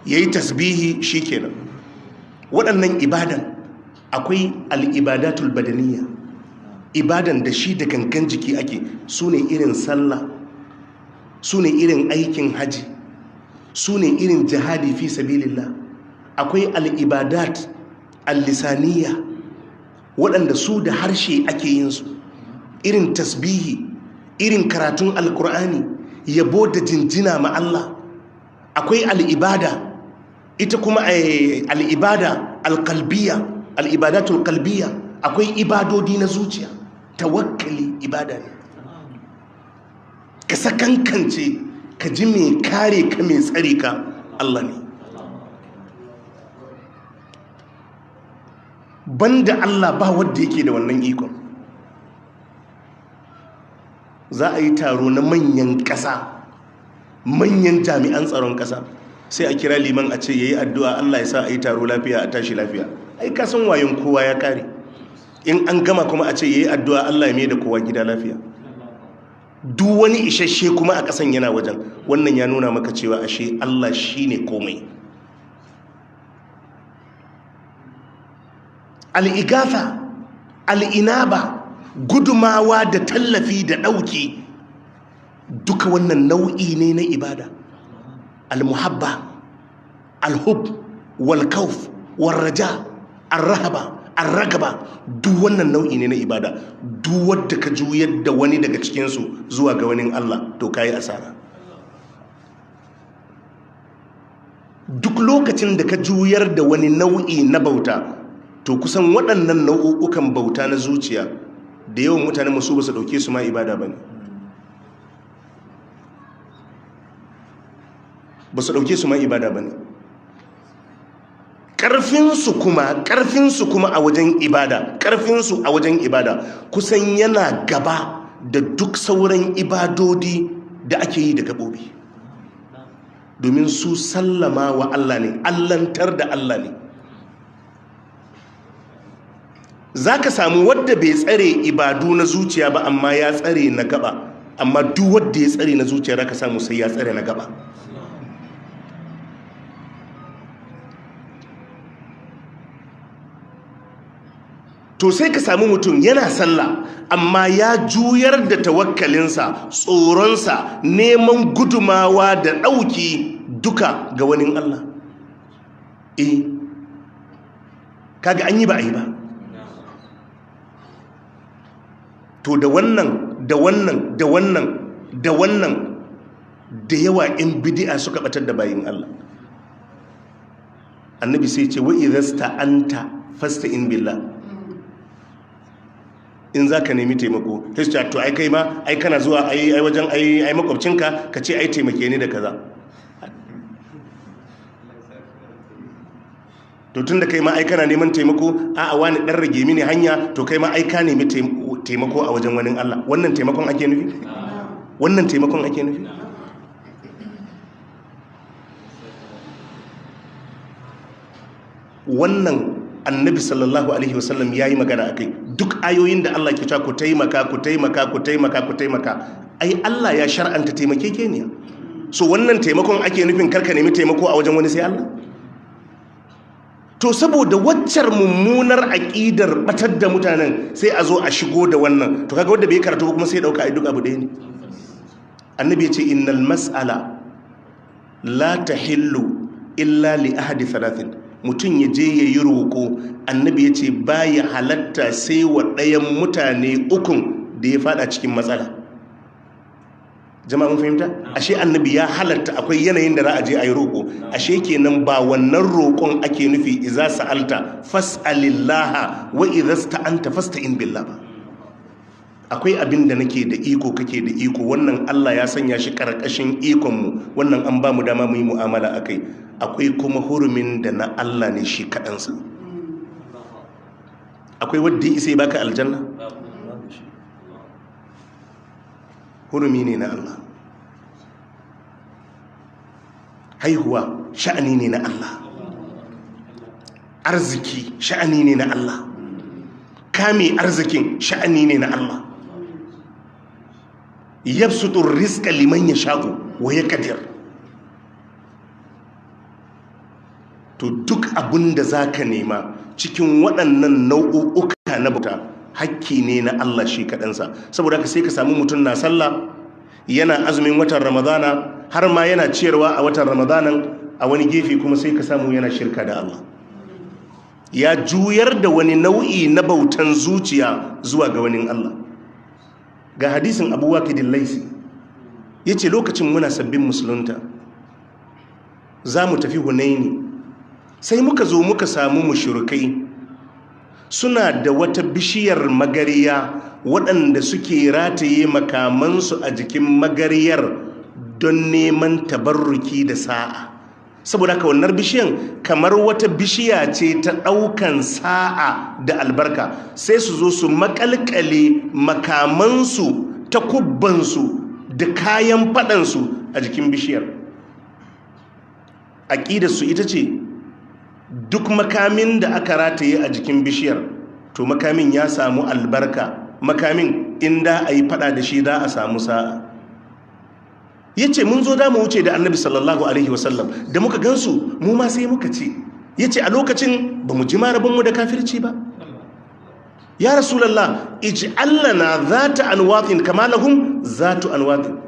yayi tasbihi, shikenan. Waɗannan ibadan akwai al-ibadatul badaniyya, ibadan da shi da gangan jiki ake, su ne irin sallah, su ne irin aikin haji, su ne irin jihadi fi sabilillah. Akwai al-ibadat al-lisaniyya, waɗanda su da harshe ake yin su, irin tasbihi, irin karatun alkur'ani, yabo da jinjina ma Allah. Akwai al-ibada, ita kuma al-ibada al-qalbiyya, al-ibadatul qalbiyya, akwai ibadodi na zuciya. Tawakkali ibada ne, ka sakankance, ka ji mai kare ka, mai tsare ka Allah ne. Banda Allah ba wanda yake da wannan ikon. Za a yi taro na manyan ƙasa, manyan jami'an tsaron ƙasa, sai a kira liman a ce yayi addu'a Allah ya sa a yi taro lafiya, a tashi lafiya. Ai ka san wayon kowa ya kare. In an gama kuma a ce yayi addu'a Allah ya mai da kowa gida lafiya. Duk wani isasshe kuma a ƙasan yana wajen. Wannan ya nuna maka cewa ashe Allah shine komai. Al'igatha, al'inaba, gudumawa da tallafi da ɗauki, duka wannan nau'i ne na ibada. Al-muhabba, al-hub, wal-kauf, wal-raja, al-rahaba, al-ragaba, duk wannan nau'i ne na ibada. Duk wadda ka juyar da wani daga cikinsu zuwa ga wani Allah, to ka yi asara. Duk lokacin da ka juyar da wani nau'i na bauta, to kusan waɗannan nau'ukan bauta na zuciya da yawan mutane masu ba su ɗauke su ma ibada ba ne, ba su ɗauke su ma ibada ba ne. Ƙarfinsu kuma a wajen ibada, ƙarfinsu a wajen ibada kusan yana gaba da duk sauran ibadodi da ake yi da gaɓoɓi, domin su sallama wa Allah ne, allantar da Allah ne. Za ka samu wadda bai tsare ibadu na zuciya ba amma ya tsare na gaba, amma duk wadda ya tsare na zuciya za ka samu sai ya tsare na gaba. To sai ka samu mutum yana sallah amma ya juyar da tawakkalinsa, tsoronsa, neman gudumawa da ɗauki duka ga wani Allah. Kaga an yi ba a yi ba. To da wannan da wannan da wannan da wannan da yawa in bid'a suka batar da bayin Allah. Annabi sai ce wa idza anta fasta'in billah. In zaka nemi taimako sai ce to ai kai ma ai kana zuwa ai ai wajen ai ai makwabcinka ka ce ai taimake ni da kaza. To tunda kai ma ai kana neman taimako, a'a wani dan rage mini hanya, to kai ma ai ka nemi taimako a wajen wani Allah. Wannan taimakon ake nufi? Wannan taimakon ake nufi? Wannan annabi sallallahu alaihi wasallam yayi magana akai. Duk ayoyin da Allah ke cewa ku taimaka, ku taimaka, ku taimaka, ku taimaka, ai Allah ya shar'anta taimakekeniya. So wannan taimakon ake nufin karka nemi taimako a wajen wani sai Allah? To saboda waccar mummunar aƙidar batar da mutanen sai a zo a shigo da wannan. To kaga wanda bai karatu kuma sai dauka ai duk abu ɗaya ne. Annabi ya ce innal mas'ala la tahillu illa li ahadi thalathin. Mutum ya je ya yi roƙo, annabi ya ce baya halatta sai wa ɗayan mutane ukun da ya fada cikin matsala. Jama'a mun fahimta? Ashe annabi ya halatta akwai yanayin da za a je a yi roƙo. Ashe kenan ba wannan roƙon ake nufi iza sa'alta fas'alillaha wa idza sta'anta fasta'in billah ba. Akwai abin da nake da iko, kake da iko, wannan Allah ya sanya shi karkashin ikon mu, wannan an ba mu dama mu yi mu'amala akai. Akwai kuma hurumin da na Allah ne shi kaɗansa. Akwai wadda ya isa ya baka aljanna? Hurumi ne na Allah. Haihuwa sha'ani ne na Allah. Arziki sha'ani ne na Allah. Kame arzikin sha'ani ne na Allah. Yabsutu rizqa liman yasha'u wa yaqdir. To duk abin da zaka nema cikin waɗannan nau'uka na bauta hakki ne na Allah shi kaɗansa. Saboda haka sai ka samu mutum na sallah, yana azumin watan Ramadana, har ma yana ciyarwa a watan Ramadanan, a wani gefe kuma sai ka samu yana shirka da Allah. Ya juyar da wani nau'i na bautan zuciya zuwa ga wani Allah. Ga hadisin Abu Waqidil Laisi, yace lokacin muna sabbin musulunta za mu tafi Hunaini, sai muka zo muka samu mushrikai suna da wata bishiyar magariya waɗanda suke rataye makamansu a jikin magariyar don neman tabarruki da sa'a. Saboda haka wannan bishiyan kamar wata bishiya ce ta ɗaukan sa'a da albarka, sai su zo su makalkale makamansu, takubbansu da kayan faɗansu a jikin bishiyar. Aƙidarsu ita ce duk makamin da aka rataye a jikin bishiyar to makamin ya samu albarka, makamin inda a yi fada da shi za a samu sa'a. Ya ce mun zo da mu wuce da annabi sallallahu alaihi wasallam, da muka gansu mu ma sai muka ce, ya ce a lokacin ba mu ji marabinmu da kafirci ba. Ya rasulallah, ij'al zata anwatin kama lahum zatu anwatin.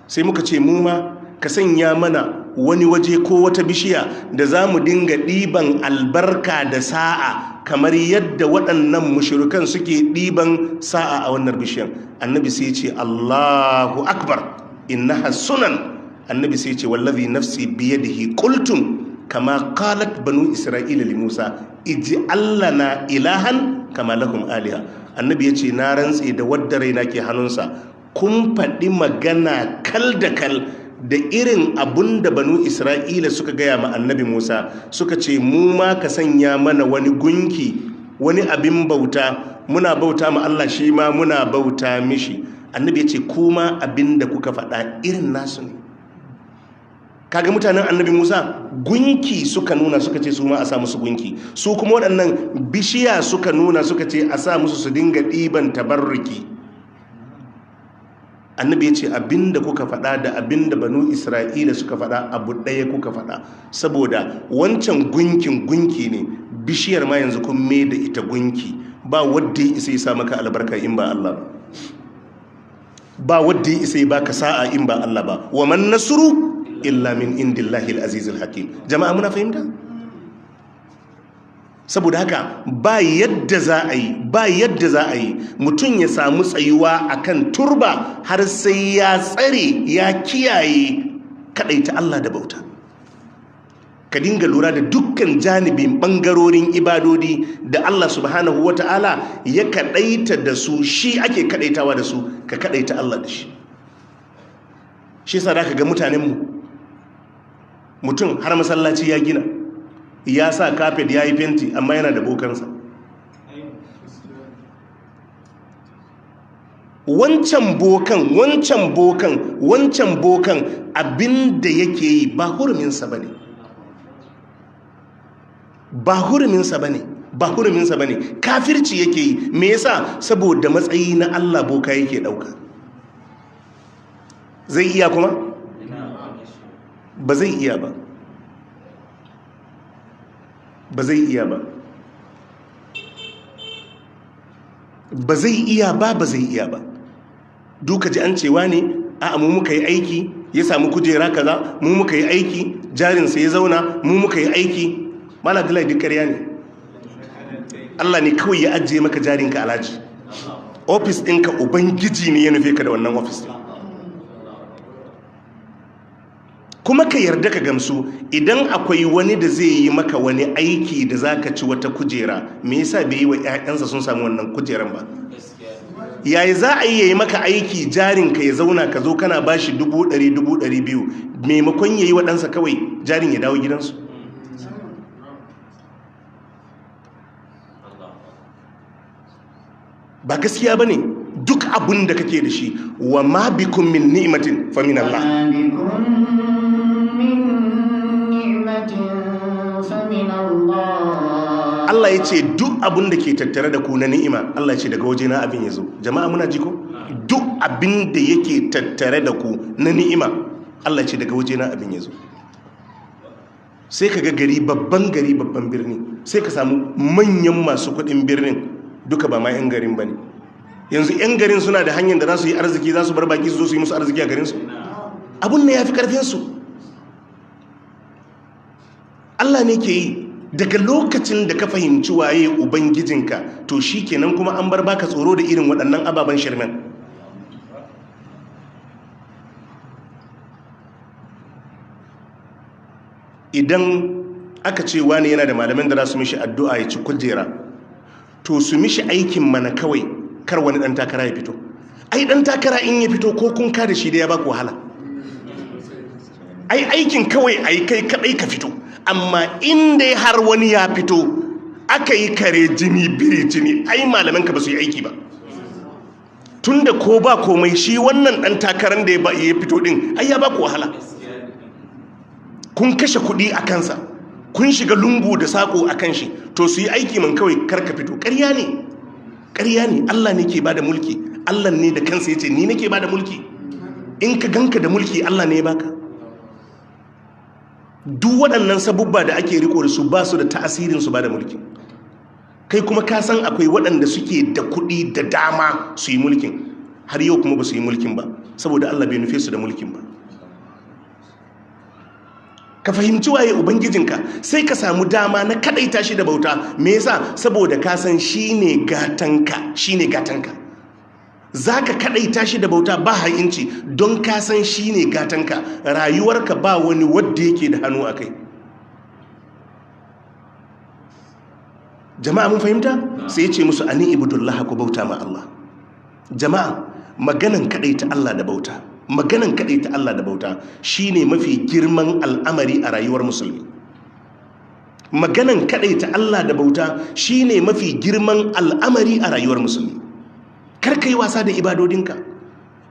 Sai muka ce mu ma ka sanya mana wani waje ko wata bishiya da za mu dinga ɗiban albarka da sa'a kamar yadda waɗannan mushrikan suke ɗiban sa'a a wannan bishiyan. Annabi sai ce Allahu akbar, innaha sunan. Annabi sai ce wallazi nafsi biyadihi qultum kama qalat banu isra'ila li Musa ij'al lana ilahan kama lahum aliha. Annabi ya ce na rantse da wadda raina ke hannunsa, kun faɗi magana kal da kal da irin abun da banu Isra'ila suka gaya ma annabi Musa, suka ce mu ma ka sanya mana wani gunki, wani abin bauta, muna bauta ma Allah shi ma muna bauta mishi. Annabi ya ce kuma abin da kuka faɗa irin nasu ne. Kaga mutanen annabi Musa gunki suka nuna suka ce su ma a sa musu gunki, su kuma waɗannan bishiya suka nuna suka ce a sa musu su dinga ɗiban tabarruki. Annabi ya ce abinda kuka faɗa da abinda banu Isra'ila suka faɗa abu ɗaya kuka faɗa, saboda wancan gunkin gunki ne, bishiyar ma yanzu kun mai da ita gunki. Ba wadda ya isa ya sa maka albarka in ba Allah ba, ba wadda ya isa ya baka sa'a in ba Allah ba. Wa man nasru illa min indillahi al-azizil hakim. Jama'a muna fahimta? Saboda haka ba yadda za a yi, ba yadda za a yi mutum ya samu tsayuwa akan turba har sai ya tsare, ya kiyaye kadaita Allah da bauta. Ka dinga lura da dukkan janibin bangarorin ibadodi da Allah subhanahu wata'ala ya kadaita da su, shi ake kadaitawa da su, ka kadaita Allah da shi. Shi yasa zaka ga mutanenmu, mutum har masallaci ya gina, ya sa kafet, ya yi fenti, amma yana da bokansa. Wancan bokan, wancan bokan, wancan bokan abinda yake yi ba huruminsa bane, ba huruminsa bane, ba huruminsa bane, kafirci yake yi. Me yasa? Saboda matsayi na Allah boka yake dauka. Zai iya kuma? Ba zai iya ba, ba zai iya ba, ba zai iya ba, ba zai iya ba. Duka ji an cewa ne a mu muka yi aiki ya samu kujera kaza, mu muka yi aiki jarinsa ya zauna, mu muka yi aiki. Malam Abdullahi, duk ƙarya ne. Allah ne kawai ya ajiye maka jarinka alhaji. Ofis ɗinka ubangiji ne ya nufe ka da wannan ofis. Kuma ka yarda ka gamsu, idan akwai wani da zai yi maka wani aiki da za ka ci wata kujera, me yasa bai yi wa 'ya'yansa sun samu wannan kujeran ba? Yayi za a yi yayi maka aiki jarin ka ya zauna, ka zo kana bashi 100,000, 200,000, maimakon ya yi wa ɗansa kawai jarin ya dawo gidansu? Ba gaskiya ba ne. Duk abin da kake da shi, wa ma bikum min ni'matin fa min Allah. وما بكم من نعمة فمن الله. Allah ya ce duk abin da ke tattare da ku na ni'ima, Allah ya ce daga wajena abin ya zo. Jama'a, muna ji ko? Duk abin da yake tattare da ku na ni'ima, Allah ya ce daga wajena abin ya zo. Sai ka ga gari, babban gari, babban birni, sai ka samu manyan masu kuɗin birnin duka ba ma 'yan garin ba ne. Yanzu 'yan garin suna da hanyar da za su yi arziki, za su bar baki su zo su yi musu arziki a garinsu? Abun ne ya fi ƙarfinsu. Allah ne ke yi. Daga lokacin da ka fahimci waye ubangijinka, to shi kenan, kuma an bar baka tsoro da irin waɗannan ababen shirmen. Idan aka ce wani yana da malamin da za su mishi addu'a ya ci kujera, to su mishi aikin mana kawai, kar wani ɗan takara ya fito. Ai ɗan takara in ya fito, ko kun ka da shi da ya baku wahala. Ai aikin kawai ai kai kadai ka fito, amma in dai har wani ya fito aka yi kare jini biri jini, ai malaman ka ba su yi aiki ba. Tunda ko ba komai, shi wannan dan takarar da ya fito din, ai ya ba ku wahala. Kun kashe kuɗi a kansa, kun shiga lungu da sako a kan shi. To su yi aiki man kawai, kar ka fito. Ƙarya ne, ƙarya ne. Allah ne ke bada mulki. Allah ne da kansa ya ce ni nake bada mulki. In ka ganka da mulki, Allah ne ya baka. Duk waɗannan sabubba da ake riko da su, ba su da ta'asirin su ba da mulki. Kai kuma ka san akwai waɗanda suke da kuɗi da dama su yi mulkin, har yau kuma ba su yi mulkin ba, saboda Allah bai nufe su da mulkin ba. Ka fahimci waye ubangijinka, sai ka samu dama na kadaita shi da bauta. Me yasa? Saboda ka san shine gatanka, shine gatanka. Zaka kadaita shi da bauta ba ha'inci, don ka san shine gatanka. Rayuwarka ba wani wanda yake da hannu akai. Jama'a, mun fahimta? Sai ya ce musu ani ibudullah, ku bauta ma Allah. Jama'a, maganan kadaita Allah da bauta, maganan kadaita Allah da bauta shine mafi girman al'amari a rayuwar musulmi. Maganan kadaita Allah da bauta shine mafi girman al'amari a rayuwar musulmi. Kar ka yi wasa da ibadodinka.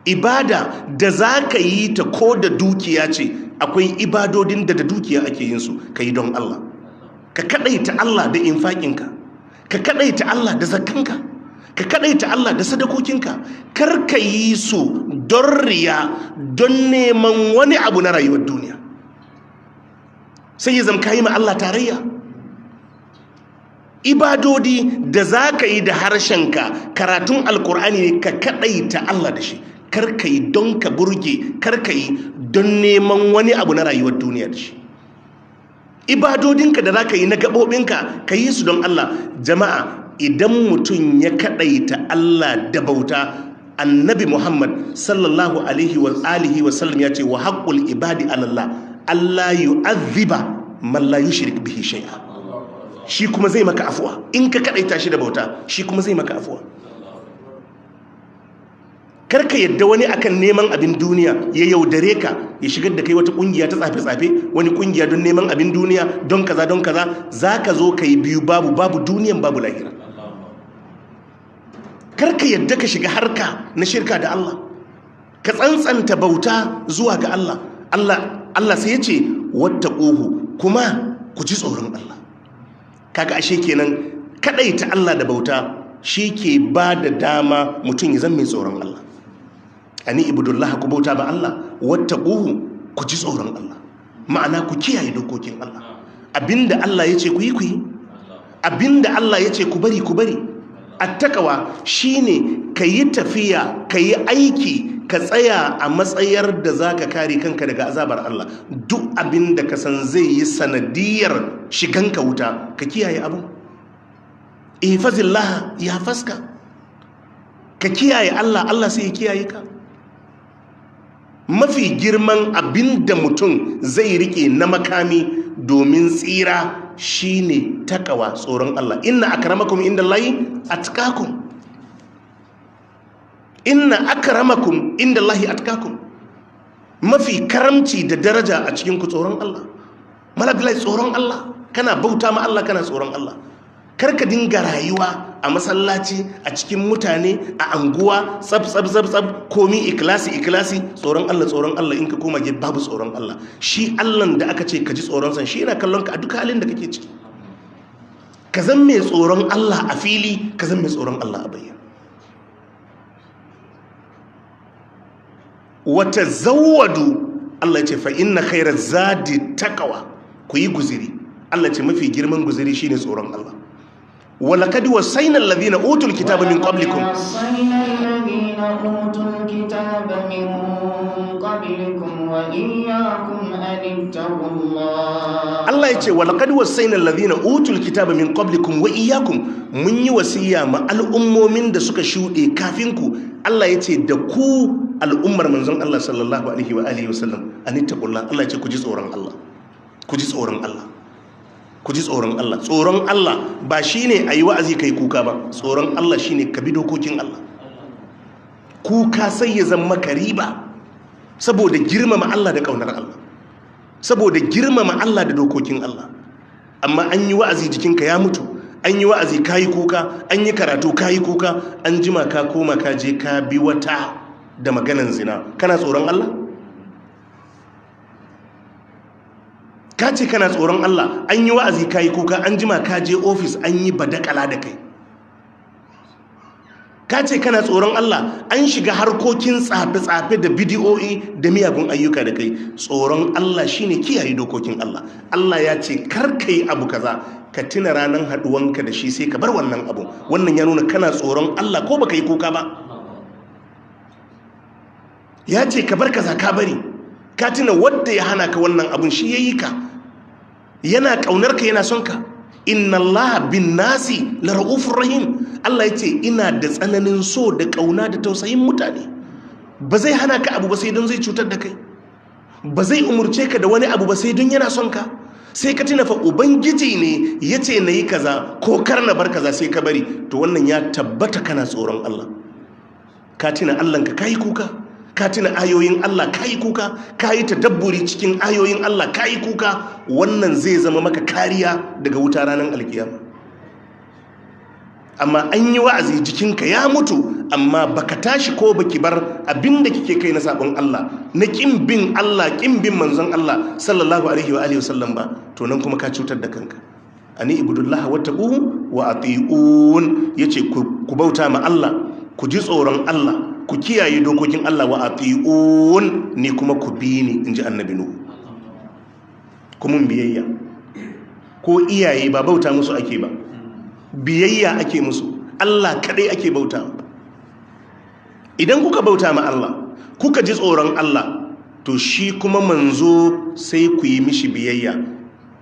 Ibada da za ka yi ta ko da dukiya ce, akwai ibadodin da da dukiya ake yin su, ka yi don Allah. Ka kadaita Allah da infakinka, ka kadaita Allah da zakkanka, ka kadaita Allah da sadakokinka. Kar ka yi su don riya, don neman wani abu na rayuwar duniya, sai ya zama ka yi ma Allah tarayya. Ibadodi da za ka yi da harshenka, karatun alkur'ani ne, ka kadaita Allah da shi. Kar ka yi don ka burge, kar ka yi don neman wani abu na rayuwar duniya da shi. Ibadodinka da za ka yi na gaɓoɓinka, ka yi su don Allah. Jama'a, idan mutum ya kaɗaita Allah da bauta, Annabi Muhammad sallallahu alaihi wa alihi wa sallam ya ce wa haqqul ibadi ala Allah Allah yu'adhiba man la yushrik bihi shay'a. Shi kuma zai maka afuwa. In ka kaɗaita shi da bauta, shi kuma zai maka afuwa. Karka yadda wani akan neman abin duniya ya yaudare ka, ya shigar da kai wata kungiya ta tsafe-tsafe, wani kungiya don neman abin duniya, don kaza, don kaza. Za ka zo ka yi biyu babu, babu duniyan, babu lahira. Karka yadda ka shiga harka na shirka da Allah. Ka tsantsanta bauta zuwa ga Allah. Allah Allah sai ya ce wattaquhu, kuma ku ji tsoron Allah. Kaga ashe kenan kadaita Allah da bauta shi ke ba da dama mutum ya zama mai tsoron Allah. Ani ibudullah, ku bauta ba Allah, wattaquhu, ku ji tsoron Allah, ma'ana ku kiyaye dokokin Allah. Abinda Allah ya ce ku yi, ku yi. Abinda Allah ya ce ku bari, ku bari. Attakawa shine ka yi tafiya, ka yi aiki, ka tsaya a matsayar da za ka kare kanka daga azabar Allah. Duk abinda ka san zai yi sanadiyar shiganka wuta, ka kiyaye abu. Ihfazillah ya faska, ka kiyaye Allah, Allah sai ya kiyaye ka. Mafi girman abinda mutum zai rike na makami domin tsira shine takawa, tsoron Allah. Inna akramakum indallahi atqakum. Inna akramakum indallahi atqakum. Mafi karamci da daraja a cikin ku tsoron Allah. Malabila, tsoron Allah. Kana bauta ma Allah, kana tsoron Allah. Karka dinga rayuwa a masallaci, a cikin mutane, a anguwa, tsab tsab tsab tsab, komi ikilasi ikilasi, tsoron Allah tsoron Allah. In ka koma ge babu tsoron Allah. Shi Allah da aka ce ka ji tsoron san shi yana kallon ka a duk halin da kake ciki. Ka zan mai tsoron Allah a fili, ka zan mai tsoron Allah a bayyana. Wata zawwadu, Allah ya ce fa inna khairaz zadi taqwa. Ku yi guziri. Allah ce mafi girman guziri shine tsoron Allah. Walaqad wasayna alladhina utul kitaba min qablikum. وَوَصَّيْنَا الَّذِينَ أُوتُوا الْكِتَابَ مِنْ قَبْلِكُمْ وَإِيَّاكُمْ أَنِ اتَّقُوا اللَّهَ. Allah ya ce walaqad wasayna alladhina utul kitaba min qablikum wa iyyakum. Mun yi wasiya ma al'ummomin da suka shuɗe kafin ku. Allah ya ce da ku al'ummar manzon Allah sallallahu alaihi wa alihi wasallam, anittaqullah. Allah ya ce ku ji tsoron Allah, ku ji tsoron Allah, ku ji tsoron Allah. Tsoron Allah ba shine ayi wa'azi kai kuka ba. Tsoron Allah shine ka bi dokokin Allah. Kuka sai ya zama maka riba saboda girmama Allah da kaunar Allah, saboda girmama Allah da dokokin Allah. Amma an yi wa'azi jikinka ya mutu, an yi wa'azi kayi kuka, an yi karatu kayi kuka, an jima ka koma ka je ka bi wata da maganan zina. Kana tsoron Allah? Ka ce kana tsoron Allah, an yi wa'azi kayi kuka, an jima ka je ofis an yi badakala da kai. Ka ce kana tsoron Allah, an shiga harkokin tsafe-tsafe da bidiyoyi da miyagun ayyuka da kai. Tsoron Allah shine kiyaye dokokin Allah. Allah ya ce kar ka yi abu kaza, ka tuna ranar haduwanka da shi sai ka bar wannan abu. Wannan ya nuna kana tsoron Allah ko baka yi kuka ba. Ya ce ka bar kaza, ka bari. Ka tuna wadda ya hana ka wannan abun shi ya yi ka, yana kaunar ka, yana son ka. Inna Allah bin nasi la ra'ufur rahim. Allah ya ce ina da tsananin so da kauna da tausayin mutane. Ba zai hana ka abu ba sai don zai cutar da kai. Ba zai umurce ka da wani abu ba sai don yana son ka. Sai ka tuna fa ubangiji ne ya ce na yi kaza ko kar na bar kaza, sai ka bari. To wannan ya tabbata kana tsoron Allah. Ka tuna Allahnka kayi kuka, ka tuna ayoyin Allah kayi kuka, ka yi tadabburi cikin ayoyin Allah kayi kuka. Wannan zai zama maka kariya daga wuta ranar alkiyama. Amma an yi wa'azi jikinka ya mutu, amma baka tashi ko baki bar abinda kike kai na sabon Allah, na kin bin Allah, kin bin manzon Allah sallallahu alaihi wa alihi wasallam ba, to nan kuma ka cutar da kanka. Ani ibudullaha wattaquhu wa ati'un. Yace ku bauta ma Allah, ku ji tsoron Allah, ku kiyaye dokokin Allah, wa ati'un, ni kuma ku bi ni, inji annabi Nuhu. Ku mun biyayya. Ko iyaye ba bauta musu ake ba, biyayya ake musu. Allah kadai ake bauta. Idan kuka bauta ma Allah, kuka ji tsoron Allah, to shi kuma manzo sai ku yi mishi biyayya.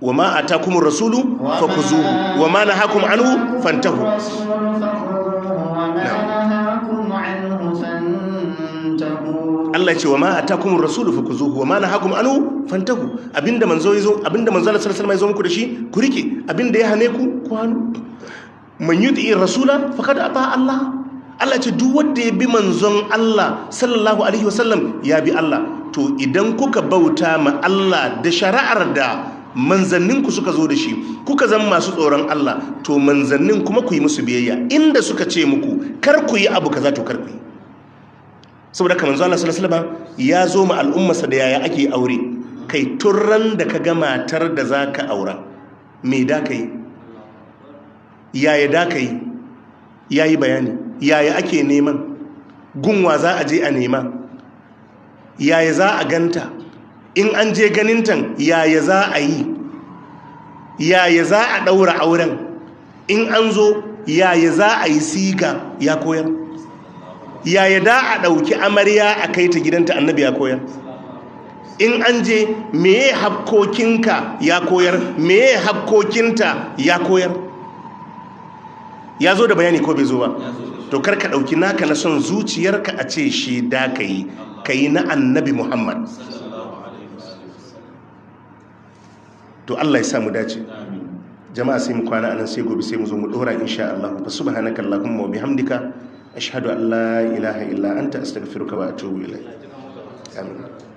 Wa ma atakumur rasulu fakuzuhu wa ma nahakum anhu fantahu. الرسول فخذوه وما نهاكم عنه فانتهوا. Allah ya ce wa ma atakumur rasulu fakuzuhu wa ma nahakum anhu fantahu. Abinda manzo yazo, abinda manzo Allah sallallahu alaihi wasallam yazo muku da shi ku rike, abinda ya hane ku ku hannu. Man yuti'i rasula faqad ata Allah. Allah ce duk wanda ya bi manzon Allah sallallahu alaihi wasallam ya bi Allah. To idan kuka bauta ma Allah da shari'ar da manzanninku suka zo da shi, kuka zama masu tsoron Allah, to manzannin kuma ku yi musu biyayya. Inda suka ce muku kar ku yi abu kaza, to kar ku yi. Saboda kamar manzo Allah sallallahu alaihi wasallam ya zo ma al'ummarsa da yaya ake aure. Kai turran da ka ga matar da zaka aura, me da ka yi, yaya da ka yi, yayi bayani yaya ake neman, gunwa za a je a nema, yaya za a ganta, in an je ganintan yaya za a yi, yaya za a ɗaura auren, in an zo yaya za a yi siga, ya koyar. Yaya da a ɗauki amarya a kai ta gidanta, annabi ya koyar. In an je meye hakkokinka ya koyar, meye hakkokinta ya koyar. Ya zo da bayani ko bai zo ba? To kar ka ɗauki naka na son zuciyarka a ce shi da ka yi. Ka yi na Annabi Muhammad. To Allah ya sa mu dace. Jama'a, sai mu kwana anan, sai gobe sai mu zo mu dora insha Allah. Fa subhanaka allahumma wa bihamdika, ashhadu an la ilaha illa anta, astaghfiruka wa atubu ilayk. Amin.